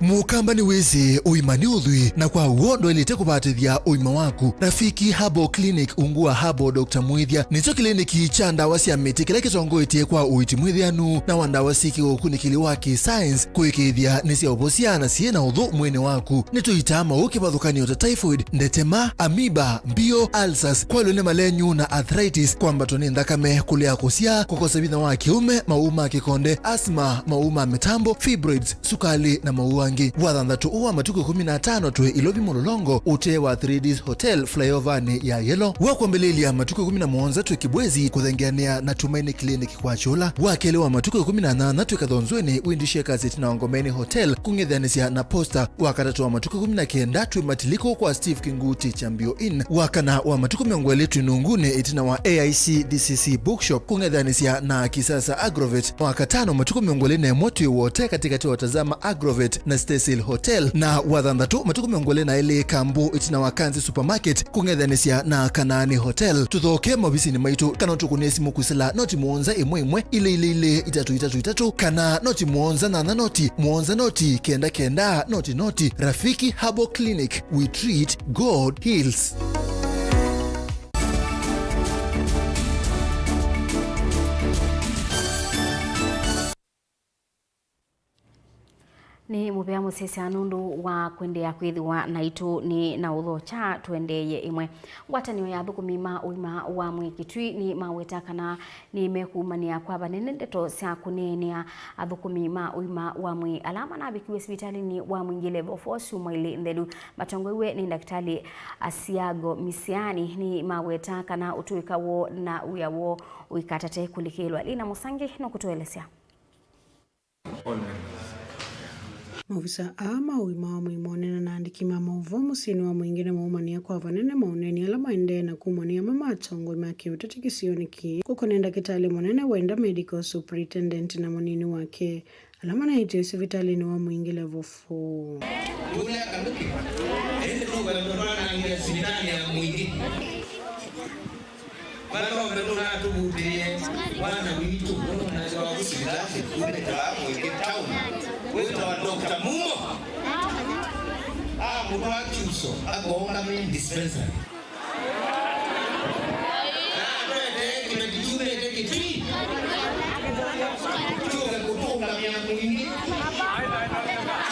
Mũkamba nĩwĩsĩ ũima nĩ ũthwii, na kwa w'o ndwaĩlĩte kũvatĩthya ũima waku. Rafiki Herbal Clinic ungu wa Herbal Doctor Mwĩthya nĩkyo kĩlĩnĩki kya ndawa sya mĩtĩ kĩla kĩtongoetye kwa ũiiti mwĩthĩanu na wa ndawa syĩ kĩũkunĩkĩli wa kĩ-science kũĩkĩĩthya nĩsyaũvosya na syĩ na ũthũ mwĩĩnĩ waku. Nĩtũitaa maũũ kĩvathũkany'o ta typhoid, ndetema, amoeba, mbio, ulcers, kwalw'a nĩ malenyu na arthritis, kwambatwa nĩ nthakame, kũlea kũsyaa, kũkosa vinya wa kĩũme, maũũ ma kĩkonde, asthma, maũũ ma mĩtambo, fibroids, sukalĩ, na maũũ angĩ. Wathanthatũ ũũ wa matukũ ĩkũmi na atano twĩ Ilovi Mũlolongo, ũtee wa Three Ds Hotel, flyover-nĩ ya Yellow. Wa kwambĩlĩlya matukũ ĩkũmi na mũonza twĩ Kibwezi, kũthengeanĩa na Tumaini Clinic kwa Kyũla. Wa kelĩ wa matukũ ĩkũmi na nyanya twĩ Kathonzweni, Windy Shakers ĩtina wa Ngomeni Hotel, kũng'ethanĩsya na Posta. Wa katatũ wa matukũ ĩkũmi na kenda twĩ Matiliko kwa Steve Kinguti Chambio Inn. Wa kana wa matukũ mĩongo ĩlĩ twĩ Nunguni ĩtina wa A I C D C C Bookshop, kũng'ethanĩsya na Kisasa Agrovet. Wa katano matukũ mĩongo ĩlĩ na ĩmwe twĩ Wote katĩkatĩ wa Tazama Agrovet na Staysail Hotel. Na wa thanthatũ matukũ mĩongo ĩlĩ na ĩlĩ Kambu ĩtina wa Kanzi Supermarket, kũng'ethanĩsya na Kanaani Hotel. Tũthoke maovisinĩ maitũ kana ũtũkũnĩe simũ kwĩsĩla noti mũonza ĩmwe ĩmwe ilĩ ilĩ ilĩ itatũ itatũ itatũ kana noti mũonza nyanya noti mũonza noti kenda kenda noti noti. Rafiki Herbal Clinic, we treat, God heals. Nĩ mũvea mũsyaĩĩsya nũndũ wa kũendeea kwĩthĩwa naitũ. Nĩ na ũthokya tũendeeye ĩmwe. Ngwatanĩo ya athũkũmi ma ũima wa mwĩĩ Kitui nĩmaweta kana nĩmekumanĩa kwa vanene ndeto sya kũneenea athũkũmi ma ũima wa mwĩĩ ala manavikiw'e sivitalĩnĩ wa Mwingi Level four syumwa ilĩ nthelu. Matongoew'e nĩ Ndakĩtalĩ Asiago Misiani nĩmaweta kana ũtũĩka woo na wĩa woo ũikatate kũlikĩlwa. Lina Mũsangi nũkũtũelesya. Maovisa aa ma ũima wa mwĩĩ moneena na andĩki ma maũvoo mũsyĩnĩ wa Mwingi nĩmaumanie kwa vanene maũneeni ala maendee na kumw'a nĩ amwe ma atongoi ma kĩũteti kĩsionĩ kĩĩ, kũkonea ndakĩtalĩ mũnene Wenda, Medical Superintendent, na mũnini wake, ala manaĩtye sivitalĩnĩ wa Mwingi Level four. Tũle akalũke, ĩndĩ nũkwenda twanangĩa sivitalĩ ya Mwingi. Vala ũmbe nũnatũvutĩĩe mwana witũ, nũnasya wa kũsivitalĩ, kumĩte vaa Mwingi town, wĩtawa Doctor Mumo. Amũtwaa Kyuso, akoũngamĩe dispensary. Na atwetee kĩveti kyumĩte Kitui, kyũke kũ Ĩngĩ,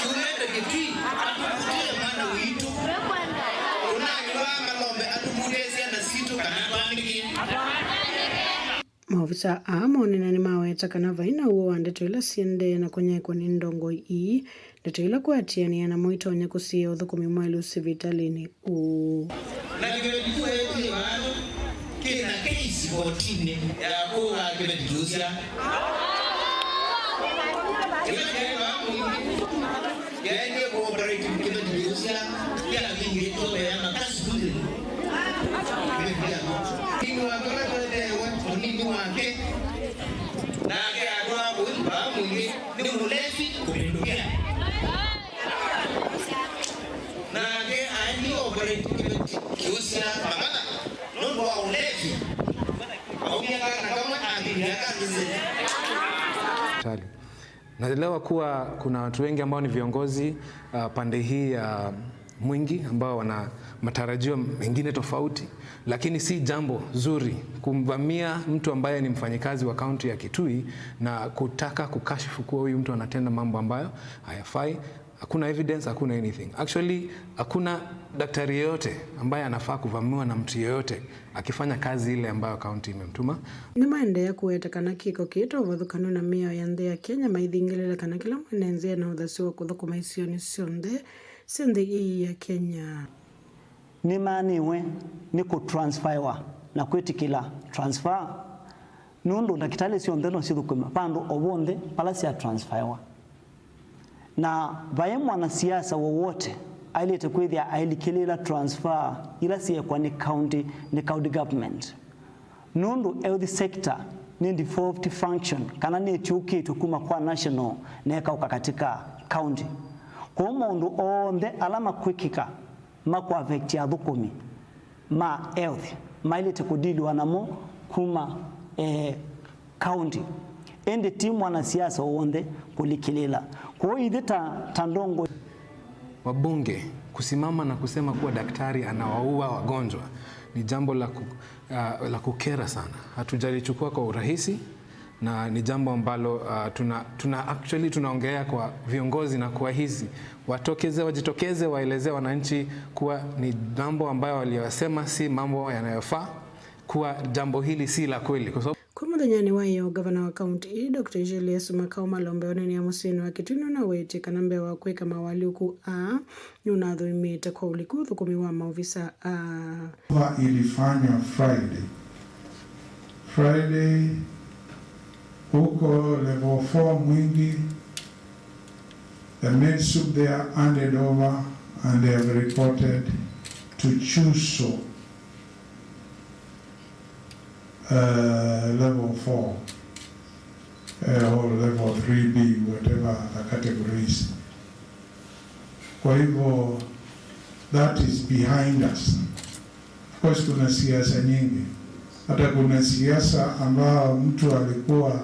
tũlete Kĩtui atũvutie mwana witũ. Ũnanyĩwaa malombe atũvutie syana sitũ kana twandĩkĩe. Maovisa aa monene nĩmaweta kana vai na ũw'o wa ndeto ila syĩendee na kũnyaĩĩkwa nĩ ndongoi ii, ndeto ila kũatĩanĩa namo itonya kũsiĩĩa ũthũkũmi mwaĩlu sivitalĩnĩ ũũ. Na kĩveti kĩu eetie vaa kĩ na keisi kotinĩ ya kũaa kĩveti kĩusya. Kĩveti kĩaĩ vaa mũingĩ, kĩaendie kũoperate kĩveti kĩusya kĩavingĩtwe wĩa makasi kũthĩ. Kĩveti kĩu. Nini wake ũla twetewe, ũnini wake. Nake atwaa kũthi vaa mũingĩ nĩ mũlevi kũvĩndũkĩa. Nake aendie operate kĩveti kĩusya mamatha nũndũ wa ũlevi. Aumya kana kamwe ambĩlya kangĩ. Tali. Naelewa kuwa kuna watu wengi ambao ni viongozi, uh, pande hii ya Mwingi ambao wana matarajio mengine tofauti, lakini si jambo zuri kumvamia mtu ambaye ni mfanyikazi wa kaunti ya Kitui na kutaka kukashifu kuwa huyu mtu anatenda mambo ambayo hayafai. Hakuna evidence, hakuna anything. Actually, hakuna daktari yeyote ambaye anafaa kuvamiwa na mtu yeyote akifanya kazi ile ambayo kaunti imemtuma. Nĩmaendeea kũweta kana kĩko kĩĩ ta ũvathũkanu na mĩao ya nthĩ ya Kenya, maithingĩlĩĩla kana kĩla mwene nzĩa ena ũthasyo wa kũthũkũma isionĩ syonthe sya nthĩ ĩĩ ya Kenya. Nĩmaanĩwe nĩ kũtransfaiwa na kwĩtĩkĩla transfer, nũndũ ndakĩtalĩ syonthe no sithũkũme vandũ o vonthe vala syatransfaiwa. Na vai mwanasiasa wowote aĩlĩte kwĩthĩa ailikĩlĩĩla transfer ila syeekwa nĩ county, nĩ county government. Nũndũ health sector nĩ devolved function, kana nĩtũkĩtwe kuma kwa national na ĩkaũka katika county. Kwoou maũndũ onthe ala makwĩkĩka makũaffectia athũkũmi ma health maĩlĩte kũdiliwa namo kuma, eh, county, ĩndĩ ti mwanasiasa o w'onthe kũlikĩlĩĩla. Kwoou ithyĩ ta, ta ndongo. Wabunge kusimama na kusema kuwa daktari anawaua wagonjwa ni jambo la ku-, ah, la kukera sana. Hatujalichukua kwa urahisi. Na ni jambo ambalo, uh, tuna, tuna actually tunaongelea kwa viongozi na kuwahisi watokeze, wajitokeze waelezee wananchi kuwa ni mambo ambayo waliyosema si mambo yanayofaa, kuwa jambo hili si la kweli, kwa sababu Kwa mũthenyanĩ wa ĩyoo, ngavana wa kaunti ĩĩ, Doctor Julius Makau Malombe, ũneenea mũsyĩnĩ wa Kitui nũnawetie kana mbee wa kwĩka mawalyũku aa, nũnathũimĩte kwa ũliku ũthũkũmi wa maovisa aa. Ilifanywa Friday. Friday, huko level four Mwingi, the med sup there handed over and they have reported to CHUSO, uh, level four, uh, or level three B, whatever the category is. Kwa hivyo, that is behind us. Of course, kuna siasa nyingi. Hata kuna siasa ambao mtu alikuwa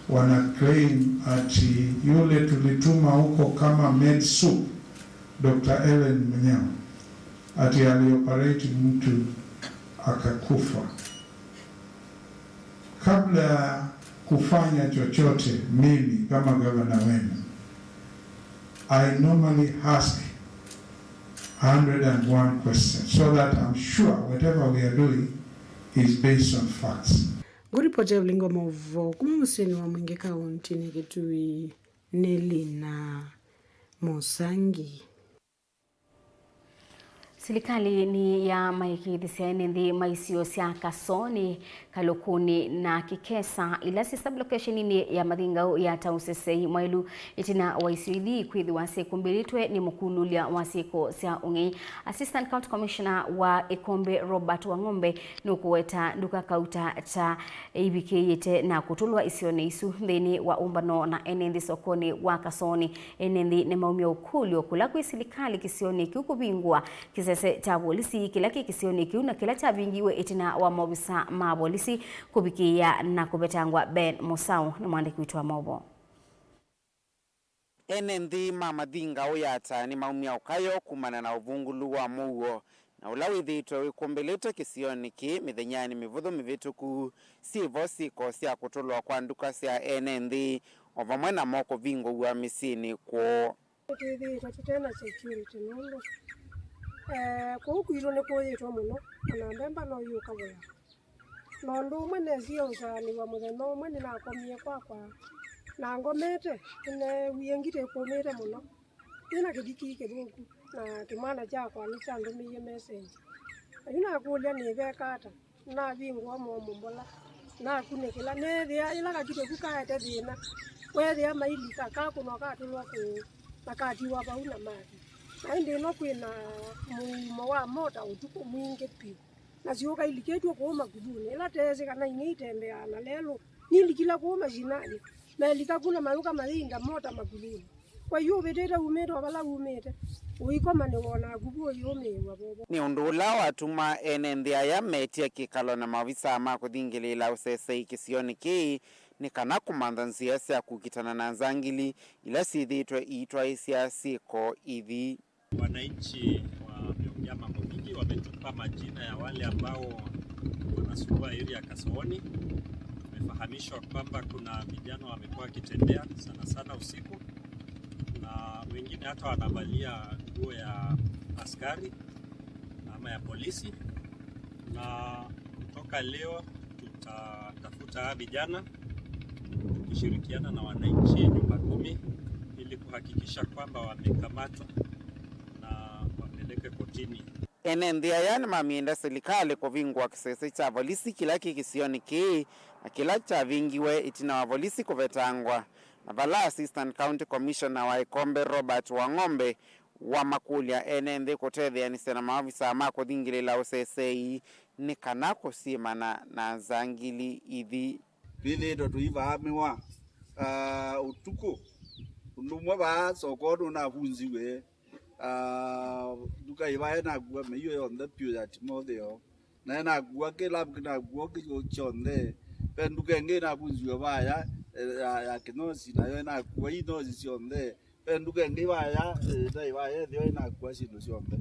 wana claim ati yule tulituma huko kama med sup, Doctor Ellen Munyao, ati alioperate mtu akakufa. Kabla ya kufanya chochote, mimi kama gavana wenu, I normally ask a hundred and one questions so that I'm sure whatever we are doing is based on facts. Ngũripoti ya ũlingi wa maũvoo kuma mũsyĩnĩ wa Mwingi kauntinĩ ya Kitui nĩ Lina Mũsangi. Silikalĩ nĩyamaĩkĩĩthisye ene nthĩ ma isio sya Kasonĩ, Kalũkũnĩ na Kĩkesa, ila syĩ sub-location-inĩ ya Mathingaũ ya Taũsesei Mwaĩlu, ĩtina wa isio ithi kwĩthĩwa syĩkumbĩlĩtwe nĩ mũkululya wa syĩko sya ũng'ei. Assistant County Commissioner wa Ĩkombe, Robert Wang'ombe, nũkũweta nduka kauta ta ivikĩĩte na kũtũlwa isionĩ isu nthĩnĩ wa ũmbano na ene nthĩ sokonĩ wa Kasonĩ. Ene nthĩ nĩmaumya ũkũlyo kũla kwĩ silikalĩ kĩsionĩ kĩu kũvingũa kĩsese kya volisi kĩla kĩ kĩsionĩ kĩu na kĩla kyavingiwe ĩtina wa maovisa ma volisi kũvikĩĩa na kũvetangwa. Ben Mũsaũ nĩ mwandĩki witũ wa maũvoo. Ene nthĩ ma Mathingaũ ya Ata nĩmaumya ũkayo kumana na ũvungũlu wa mũuo na ũla wĩthĩĩtwe wĩkũmbĩlĩte kĩsionĩ kĩĩ mĩthenyanĩ mĩvũthũ mĩvĩtũku. Syĩvo syĩko sya kũtũlwa kwa nduka sya ene nthĩ, o vamwe namo kũvingũw'a mĩsyĩnĩ kwoo. Nĩtwĩthĩĩtwe tũte na security nũndũ, eh, kũu kwitũ nĩkũyĩtwe mũno, ona mbemba no yũka wĩa. Na ũndũ ũmwe nesie ũsaanĩw'a mũthenya ũmwe nĩnakomie kwakwa, na ngomete, nĩneewie ngitĩ ĩkũmĩte mũno, yĩna kĩthiki kĩthũku, na kĩmwana kyakwa nĩkyandũmĩie message. Na yu nakũlya nĩveka ata? Navingũa mũomo mbola, nakunĩkĩla, neethĩa ĩla kakitĩ ku kaete thĩna, weethĩa mailika, kakũnwa katũlwa kũũ, na katiwa vau na mathi. Na ĩndĩ ĩno kwĩ na mũumo wa mota ũtukũ mwingĩ vyũ, na syũka ilikĩtw'e kũũ makuthunĩ, ĩla teesĩ kana ing'ei itembeaa na lelũ. Nilikile kũũ mashinani, melika ku na mayũka mayĩinda mota makuthunĩ. Kwa hiyo ũvĩtĩte umĩte o vala umĩte, ũikoma nĩwonaa kuvu ũyĩũmĩĩw'a vovo. Nĩ ũndũ ũla watuma ene nthĩ aya metia kĩkalo na maovisaa ma kũthingĩlĩĩla ũsesei kĩsionĩ kĩĩ nĩ kana kũmantha nzĩa sya kũkitana na nzangili ila syĩthĩĩtwe iitwaĩsya syĩko ithi. Wananchi wameongea mambo mingi, wametupa majina ya wale ambao wanasumbua area ya Kasooni. Tumefahamishwa kwamba kuna vijana wamekuwa wakitembea sana sana usiku, na wengine hata wanavalia nguo ya askari ama ya polisi, na kutoka leo tutatafuta hawa vijana tukishirikiana na wananchi nyumba kumi ili kuhakikisha kwamba wamekamatwa na wapeleke kotini. Ene nthĩ aya nĩmamĩenda silikalĩ kũvingũa kĩsese kya volisi kĩla kĩ kĩsionĩ kĩĩ na kĩla kyavingiwe ĩtina wa volisi kũvetangwa, na vala Assistant County Commissioner wa Ĩkombe Robert Wang'ombe wamakũlya ene nthĩ kũtetheanĩsya na maovisaa ma kũthingĩlĩĩla ũsesei nĩ kana kũsyĩmana na nzangili ithi. Twĩthĩĩtwe tũivaamĩwa, ah, ũtukũ. Ũndũ ũmwe vaa soko nũnavunziwe, ah, nduka ĩvaa ĩnakua mĩio yonthe vyũ ya Timotheo, na ĩnakua kĩla kĩnakua kĩ kyonthe. Ve nduka ĩngĩ ĩnavunziwe vaya, eh, ya, ya kĩnosi, nayo ĩnakua inosi syonthe. Ve nduka ĩngĩ vaya, eh, ĩtaĩ vaya ĩthĩwa ĩnakua syĩndũ syonthe.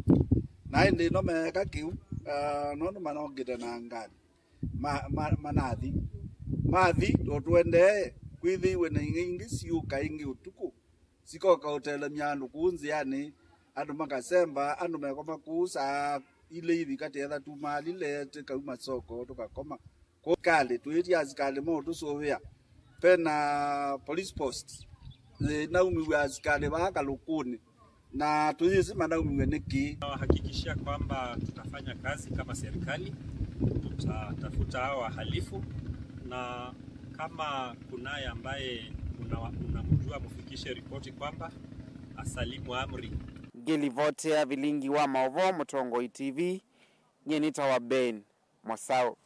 Na ĩndĩ ĩno meeka kĩu, ah, nũndũ manokĩte na ngalĩ. Ma, ma, manathi. Mathi, o tũendee, kwĩthĩiwe na ingĩ, ingĩ siũka ĩngĩ ũtukũ, sikoka ũtelemya andũ kũu nzĩanĩ, andũ makasemba, andũ mekoma kũu saa ilĩ ivika tetha tumalile tĩkauma soko tũkakoma. Kũu sikalĩ, twĩĩtie asikalĩ maũtũsũvĩa. Ve na police post, eh, naumiw'e asikalĩ vaa kalũkũnĩ. Na tũyĩsĩ manaumiw'e nĩkĩ. Nawahakikishia kwamba tutafanya kazi kama serikali, tutatafuta hao wahalifu, na kama kunaye ambaye una-, unamjua, mufikishe ripoti kwamba asalimu amri. Ngĩlivotea vilingi wa maũvoo Mũtongoi T V, nyie nĩtawa Ben Mosau.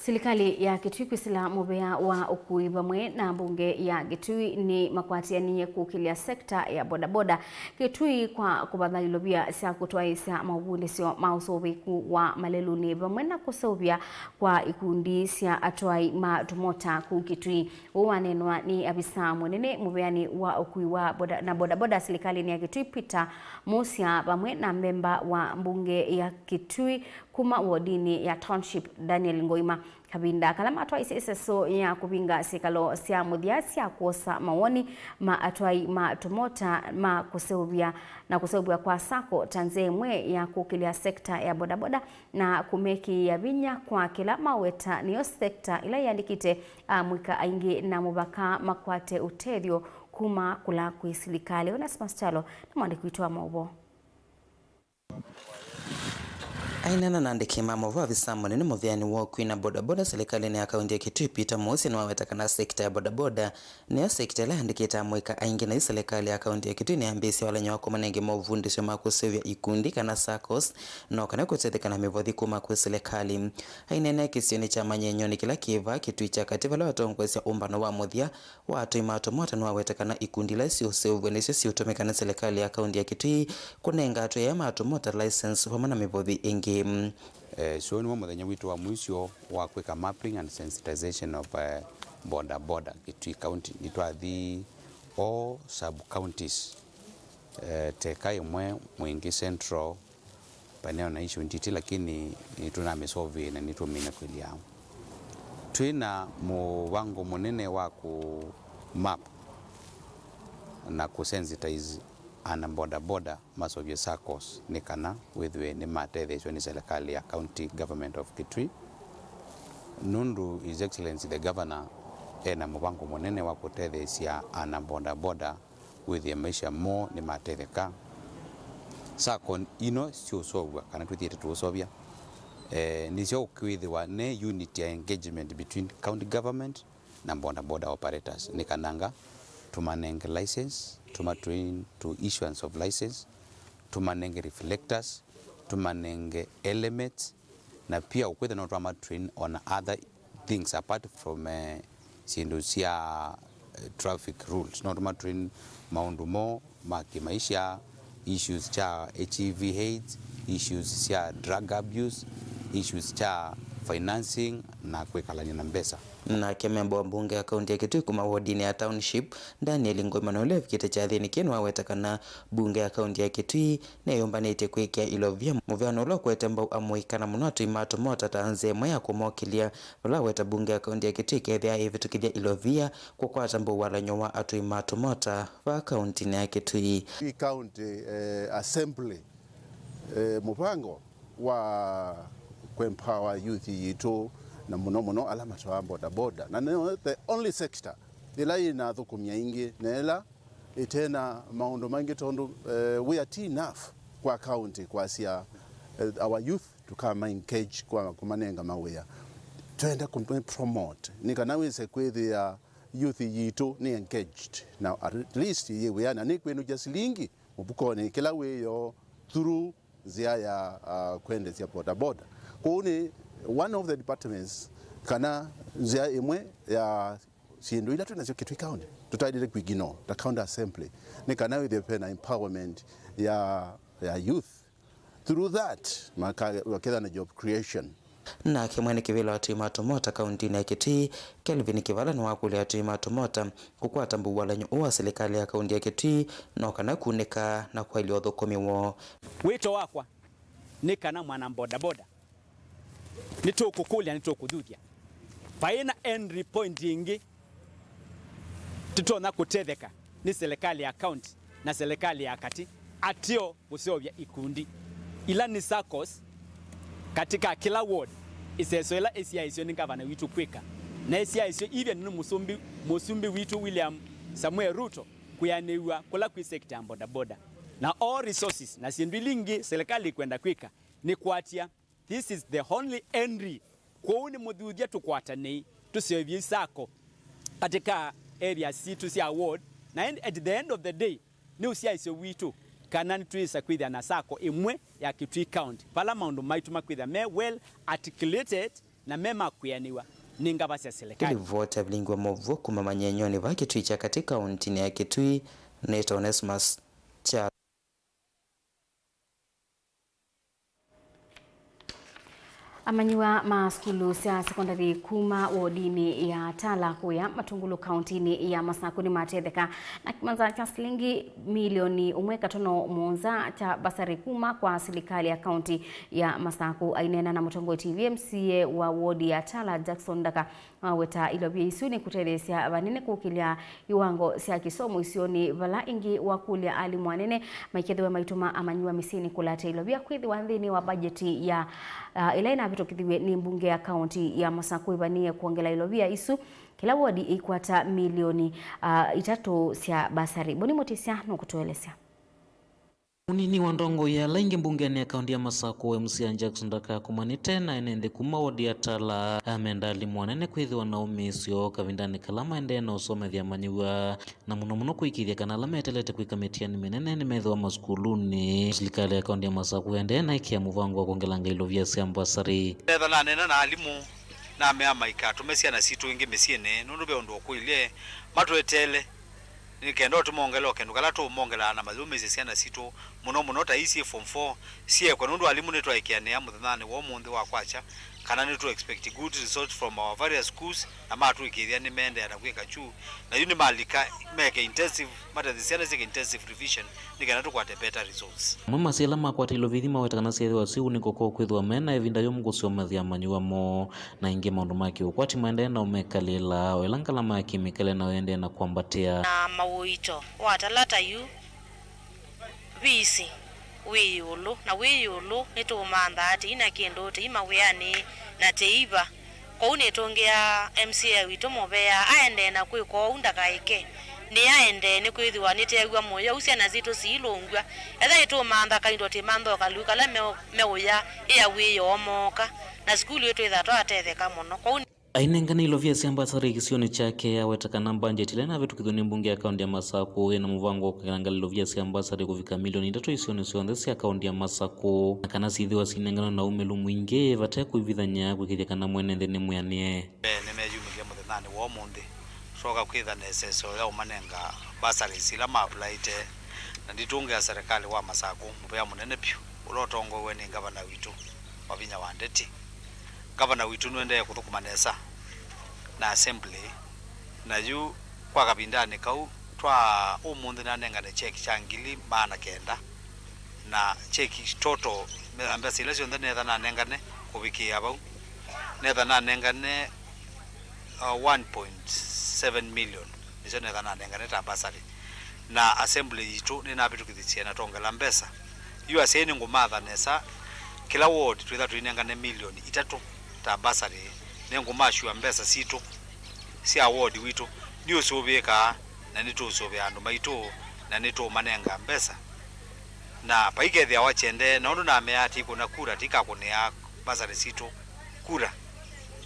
Silikalĩ ya Kitui kwĩsĩla mũvea wa ũkui vamwe na mbunge ya Kitui nĩ makwatĩanĩe kũkĩlya sekta ya bodaboda Kitui kwa kũvatha ilovia sya kũtwaĩĩsya maũvundĩsyo ma ũsũvĩku wa malelũnĩ vamwe na kũseũvya kwa ikundi sya atwai ma tũmota kũu Kitui. Ũu waneenwa nĩ avisaa mũnene mũveanĩ wa ũkui wa boda, na bodaboda silikalĩnĩ ya Kitui Peter Musya vamwe na memba wa mbunge ya Kitui kuma wodinĩ ya Township, Daniel Ngoima, kavinda kala matwaisye ĩseso ya kũvinga syĩkalo sya mũthya sya kwosa mawoni ma atwai ma tũmota ma kũseũvya na kũseũvw'a kwa sacco ta nzĩa ĩmwe ya kũkĩlya sekta ya bodaboda na kũmekĩĩa vinya kwa kĩla maweta nĩyo sekta ĩla yĩandĩkĩte amũika aingĩ na mũvaka makwate ũtethyo kuma kũla kwĩ silikalĩ. Onesmus Kyalo nĩ mwandĩki witũ wa maũvoo. Aineena na andĩki ma maũvoo, avisaa mũnene mũveanĩ wa ũkui na bodaboda silikalĩnĩ ya kaunti ya Kitui Peter Musya nĩwaweta kana sekta ya bodaboda nĩyo sekta ĩla yandĩkĩte amũika aingĩ, na yu silikalĩ ya kaunti ya Kitui nĩyambĩĩsye walany'o wa kũmanenga maũvundĩsyo ma kũseũvya ikundi kana saccos, no kana kũtetheka na mĩvothi kuma kwĩ silikalĩ. Aineena kĩsionĩ kya Manyenyonĩ kĩla kĩ vaa Kitui kya katĩ, vala watongoesya ũmbano wa mũthya wa atwai ma tũmota nĩwaweta kana ikundi ila siũseũvw'a nĩsyo siũtũmĩka nĩ silikalĩ ya kaunti ya Kitui kũnenga atwai aya ma tũmota license vamwe na mĩvothi ĩngĩ. Eh, ũsu nĩw'o mũthenya witũ wa mũisyo wa kwĩka mapping and sensitization of, eh, boda boda Kitui County. Nĩtwathi all sub counties, eh, teka ĩmwe Mwingi Central, Paneo na issue ntiti, lakini nĩtũnamĩsolve na nĩtũmĩna kwĩlya. Twĩ na mũvango mũnene wa kũ map na kũ sensitize ana boda boda maseũvye saccos nĩ kana wĩthĩwe nĩmatetheesw'a nĩ silikalĩ ya County Government of Kitui, nũndũ His Excellency the Governor e na mũvango mũnene wa kũtetheesya ana boda boda wĩthĩe maisha moo nĩmatetheka. Sacco ino siũseũvw'a kana twĩthĩĩte tũũseũvya, eh, nĩsyo kwĩthĩwa ne unit ya engagement between county government na boda boda operators, nĩ kananga tũmanenge license, tũma train to issuance of license, tũmanenge reflectors, tũmanenge helmets, na pia ũkwĩtha no twama train on other things apart from, eh, syĩndũ sya, eh, traffic rules. No tũma train maũndũ moo ma kĩmaisha, issues sya H I V AIDS, issues sya drug abuse, issues sya financing na kwĩkalany'a na mbesa. Nake memba wa mbunge ya kaunti ya Kitui kuma wodinĩ ya Township, Daniel Ngoma, na ũla evikĩte kyathĩnĩ kĩĩ nĩwaweta kana mbunge ya kaunti ya Kitui nĩyũmbanĩtye kwĩkĩa ilovia mũvĩanĩ ũla ũkwete mbau amũika na mũno atũi ma tũmota ta nzĩa ĩmwe ya kũmokĩlya. Ũla weta mbunge ya kaunti ya Kitui kethĩa ĩvĩtũkĩthya ilovia kũkwata mbũwalany'o wa atũi ma tũmota va kauntinĩ ya Kitui. Kitui County, eh, Assembly, eh, mũvango wa kũempower youth yitũ, na mũno mũno ala matwaa boda boda, na nĩyo the only sector ĩla yĩna athũkũmi aingĩ na ĩla ĩtena maũndũ maingĩ, tondũ, eh, we are tea enough kwa county kwasya, eh, our youth tũkama engage kwa kũmanenga mawĩa. Twenda kũme promote nĩ kana wĩse kwĩthĩa youth yitũ nĩ engaged, na at least yĩ wĩanĩ, na nĩkwĩnũkya silingi mũvukonĩ kĩla wĩoo through nzĩa ya, uh, kwendesya boda boda. Kwoou nĩ one of the departments kana nzĩa ĩmwe ya syĩndũ ila twĩ nasyo Kitui County tũtaĩlĩte kũ ignore ta County Assembly, nĩ kana wĩthĩe vena empowerment ya, ya youth. Through that, maka-, makethĩa na job creation. Nake mwene kĩvĩla wa atũi ma tũmota kauntinĩ ya Kitui, Kelvin Kĩvala, nĩwakũlya atũi ma tũmota kũkwata mbũwalany'o ũũ wa silikalĩ ya kaunti ya Kitui no kana kunĩka na kwaĩlya ũthũkũmi woo. Wĩto wakwa nĩ kana mwana boda boda, nĩtũkũkũlya, nĩtũkũthuthya. Vai na entry point ĩngĩ tũtonya kũtetheka nĩ silikalĩ ya county na silikalĩ ya katĩ, ateo kũseũvya ikundi ila nĩ saccos katĩ ka kĩla ward, ĩseso ĩla ĩsyaĩĩsw'e nĩ ngavana witũ kwĩka, na ĩsyaĩĩsw'e even nĩ mũsumbĩ, mũsumbĩ witũ William Samuel Ruto kwĩanĩw'a kũla kwĩ sector ya boda boda, na all resources na syĩndũ ila ingĩ silikalĩ ĩkwenda kwĩka nĩ kũatĩĩa. This is the only entry. Kwoou nĩ mũthuthya tũkwatanei, tũseũvye sacco katĩ ka areas sitũ sya ward, na en-, at the end of the day, nĩ ũsyaĩĩsyo witũ kana nĩtwĩsa kwĩthĩa na sacco ĩmwe ya Kitui County, vala maũndũ maitũ makwĩthĩa me well articulated na me ma kwĩanĩw'a nĩ ngavana sya silikalĩ. Livoti ya vilingi wa maũvoo kuma manyenyoni va Kitui kya katĩ kauntinĩ ya Kitui nĩ ta Onesmus Kyalo. Amanyĩw'a ma sukulu sya sekondalĩ kuma wodinĩ ya Tala kũya Matungulu kauntinĩ ya Masakũ nĩmatetheka na kĩmanza kya silingi milioni ũmwe katono mũonza kya basarĩ kuma kwa silikalĩ ya kaunti ya Masakũ. Aineena na Mũtongoi T V, M C A wa wodi ya Tala, Jackson Ndaka, maweta ilovia isu nĩ kũtetheesya vanene kũkĩlya iwango sya kĩsomo isionĩ, vala ĩngĩ wakũlya alimũ anene maikethĩwe maitũma amanyĩw'a mĩsyĩnĩ kũlata ilovia kwĩthĩwa nthĩnĩ wa mbajeti ya, ah, ĩla ĩnavĩtũkĩthiw'e nĩ mbunge ya kaunti ya Masakũ ĩvanĩĩe kwongela ilovia isu, kĩla wodi ĩikwata milioni, ah, itatũ sya basarĩ. Boni Mũtĩsya nũkũtũelesya. Mũnini wa ndongoi ya ala aingĩ mbungenĩ ya kaunti ya Masakũ, M C A Jackson Ndaka, akomanĩte na ene nthĩ kuma wodi ya Tala, amenda alimũ anene kwĩthĩwa na ũmĩĩsyo kavindanĩ kala maendee na ũsomethya amanyĩw'a, na mũno mũno kũĩkĩĩthya kana ala meteelete kwĩka mĩtiani mĩnene nĩmethĩwa masukulunĩ. Silikalĩ ya kaunti ya Masakũ ĩendee na ĩkĩa mũvango wa kwongelanga ilovia sya mbasarĩ. Netha naneena na alimũ, namea maikatũme syana sitũ ĩngĩ mĩsyĩnĩ, nũndũ ve ũndũ ũkũilye matweteele. Nĩ kenda ũtũmongele o kĩndũ kala tũũmongelaa na mayũmĩĩsye syana sitũ, mũno mũno ta ii syĩ form four, syĩekwe, nũndũ alimũ nĩtwaĩkĩanĩa mũthenyanĩ wa ũmũnthĩ wa kwakya, kana nĩtũ expect good result from our various schools, na matwĩkĩĩthya nĩmeendeea na kwĩka kyu, na yu nĩmalika meke intensive, matethye syana syĩke intensive revision nĩ kana tũkwate better results. Amwe masya ĩla makwata ilovithi maweta kana syĩthĩwa siunĩko kwa kwĩthĩwa me na ĩvinda yũmũ kũsyomathya amanyĩw'a moo, na ĩngĩ maũndũ ma kĩũkwati maendee na ũmekalĩla, o ĩla ngalama ya kĩmĩkalĩle nayo ĩendee na kwambatĩa. Na maũito wa talata yu, visi wĩ ĩũlũ, na wĩ ĩũlũ nĩtũũmanthaa tĩi na kĩndũ, tĩi mawĩanĩ, na tĩi va. Kwoou nĩtũngĩaa M C A witũ mũvea aendee na kwĩka ũu, ndakaeke. Nĩaendee, nĩkwĩthĩwa nĩteew'a mũyo ũu syana sitũ siilũngw'a. Ethĩwa nĩtũũmantha kaindo tĩmantha o kaluu kala meũ-, meũya ĩa wĩoo mooka, na sukulu ĩtwĩthaa twaatetheka mũno. Kwoou. Ainengane ilovia sya mbasarĩ kĩsionĩ kyake, aweta kana mbanjeti ĩla ĩnavĩtũkĩthw'a nĩ mbunge ya kaũntĩ ya Masakũ yĩ na mũvango wa kwĩkĩla ngalĩ ilovia sya mbasarĩ kũvika milioni itatũ isionĩ syonthe sya kaũntĩ ya Masakũ, na kana syĩthĩwa sinenganwe na ũmĩlu mwingĩ vate kũivithany'a kwĩkĩthya kana mwene nthĩ nĩ mwĩanĩe. Mbee nĩmeyumĩlya mũthenyanĩ wa ũmũnthĩ, tũtoka kwĩtha na ĩseso ya ũmanenga bursaries ila maaplaĩte, na nditũngĩa serikali wa Masakũ mũvea mũnene vyũ ũla ũtongoew'e nĩ ngavana witũ Wavinya wa Ndeti. Ngavana witũ nũendee kũthũkũma nesa na assembly, na yu kwa kavindanĩ kau twa ũmũnthĩ nanengane cheki kya ngili maana kenda, na cheki total, me-, mbesa ila syonthe netha nanengane kũvikĩĩa vau, netha nanengane, uh, one point seven million nĩsyo netha nanengane ta bursary, na assembly yitũ nĩnavĩtũkĩthisye na twongela mbesa. Yu asyai nĩngũmatha nesa, kĩla ward twĩtha tũinengane milioni itatũ ta bursary, nĩngũmasyũa mbesa sitũ sya ward witũ, nĩũsũvĩĩkaa na nĩtũũsũvĩa andũ maitũ na nĩtũũmanenga mbesa. Na vaikethĩawa kyendee, na ũndũ nameaa tĩikũna kura, tĩikakũnĩa mbasarĩ sitũ kura,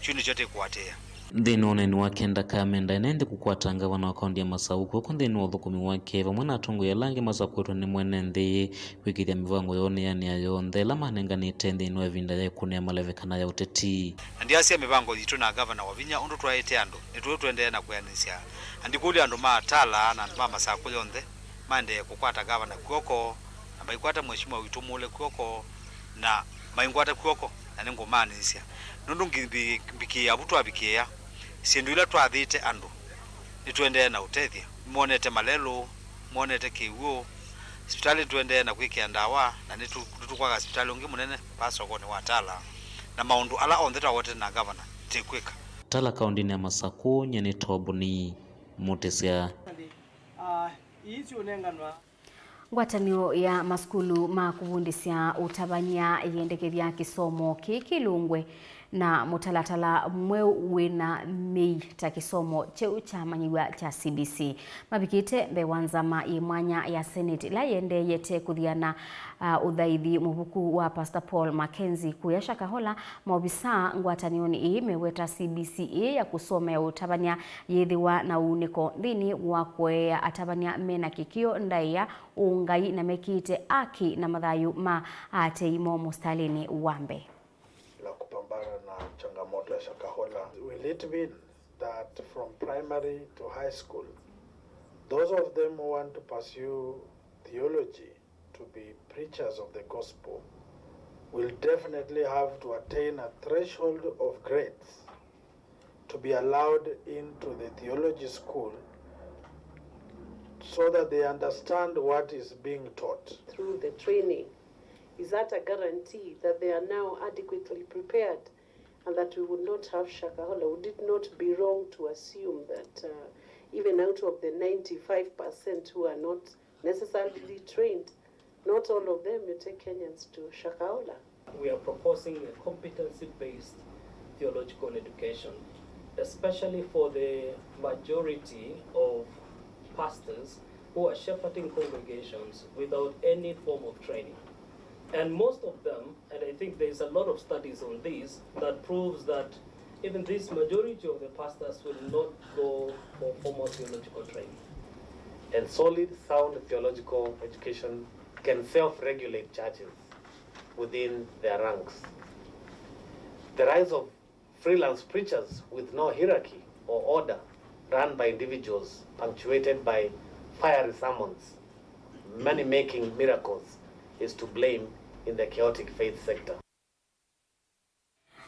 kyu nĩkyo tĩkũatĩĩa. Nthĩnĩ wa ũneeni wake, Ndakame ndaĩ na ĩndĩ kũkwata ngavana wa kaũntĩ ya Masaku kw'oko nthĩnĩ wa ũthũkũmi wake vamwe na atongoi ala angĩ masakwĩtwe nĩ mwene nthĩ kwĩkĩĩthya mĩvango yoo nĩyanĩa yonthe ĩla manenganĩte nthĩnĩ wa ĩvinda ya ĩkũnĩa maleve kana ya ũteti. Na ndyasya mĩvango yitũ na ngavana Wavinya ũndũ twaĩte andũ, nĩtũũ tũendee na kwĩanĩsya. Na ndikũlya andũ ma Tala na andũ ma Masaku yonthe maendee kũkwata ngavana kw'oko, na maikwata mheshimiwa witũ Mũle kw'oko, na maingwata kw'oko, na nĩngũmaanĩsya. Nũndũ ngi-, mbi-, mbikĩĩa vu twavikĩĩa, syĩndũ ila twathĩte andũ, nĩtũendee na ũtethya. Nĩmonete malelũ, monete kĩw'ũ, sipitalĩ nĩtũendee na kwĩkĩa ndawa, na nĩtũ-, nĩtũkwaka sipitalĩ ũngĩ mũnene vaa sokonĩ wa Tala, na maũndũ ala onthe twawetete na ngavana tĩkwĩka. Tala kaũndĩnĩ ya Masaku, nyie nĩ Toboni Mũtĩsya. Ngwatanĩo ya masukulu ma kũvundĩsya ũtavany'a yĩendekethya kĩsomo kĩĩ kĩlũngwe na mũtalatala mweũ wĩna mĩi ta kĩsomo kyeũ kyamanyĩw'a kya C B C. Mavikĩte mbee wa nzama yĩ mwanya ya Senate ĩla yendeeyete kũthiana, ah, ũthaithi mũvuku wa Pastor Paul Mackenzie kũya Shakahola, maovisaa ngwatanĩonĩ ĩĩ meweta C B C ĩĩ ya kũsomea ũtavany'a yĩthĩwa na uunĩko nthĩnĩ wa kũea atavany'a mena kĩkĩo, ndaĩa, ũngai na mekĩĩte aki na mathayũ ma aatĩĩi moo mũsitalĩnĩ wa mbee. La kupambana na changamoto ya Shakahola. Will it mean that from primary to high school, those of them who want to pursue theology to be preachers of the gospel will definitely have to attain a threshold of grades to be allowed into the theology school so that they understand what is being taught. Through the training, is that a guarantee that they are now adequately prepared and that we would not have Shakahola? Would it not be wrong to assume that, uh, even out of the ninety-five percent who are not necessarily trained, not all of them you take Kenyans to Shakahola? We are proposing a competency-based theological education, especially for the majority of pastors who are shepherding congregations without any form of training. And most of them, and I think there's a lot of studies on this, that proves that even this majority of the pastors will not go for formal theological training. And solid, sound theological education can self-regulate churches within their ranks. The rise of freelance preachers with no hierarchy or order, run by individuals punctuated by fiery sermons, money-making miracles, is to blame in the chaotic faith sector.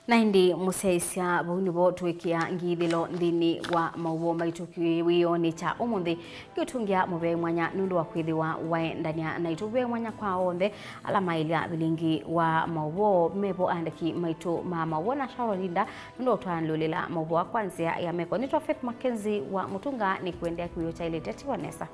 Na ĩndĩ mũsyaĩĩsya, vau nĩvo tũĩkĩa ngĩthĩlo nthĩnĩ wa maũvoo maitũ kĩwĩonĩ kya ũmũnthĩ. Ngĩũtũngĩa mũvea mwanya nũndũ wa kwĩthĩwa waendany'a naitũ. Mũvea mwanya kwa onthe ala maĩlya vilingi wa maũvoo, mevo aandĩki maitũ ma maũvoo na Sharon Linda nũndũ wa ũtwanĩlĩla maũvoo kwa nzĩa ya meko. Nĩtwa Faith Mackenzie wa Mũtunga, nĩkũendea kĩwĩo kyaĩlĩte. Tiwa nesa.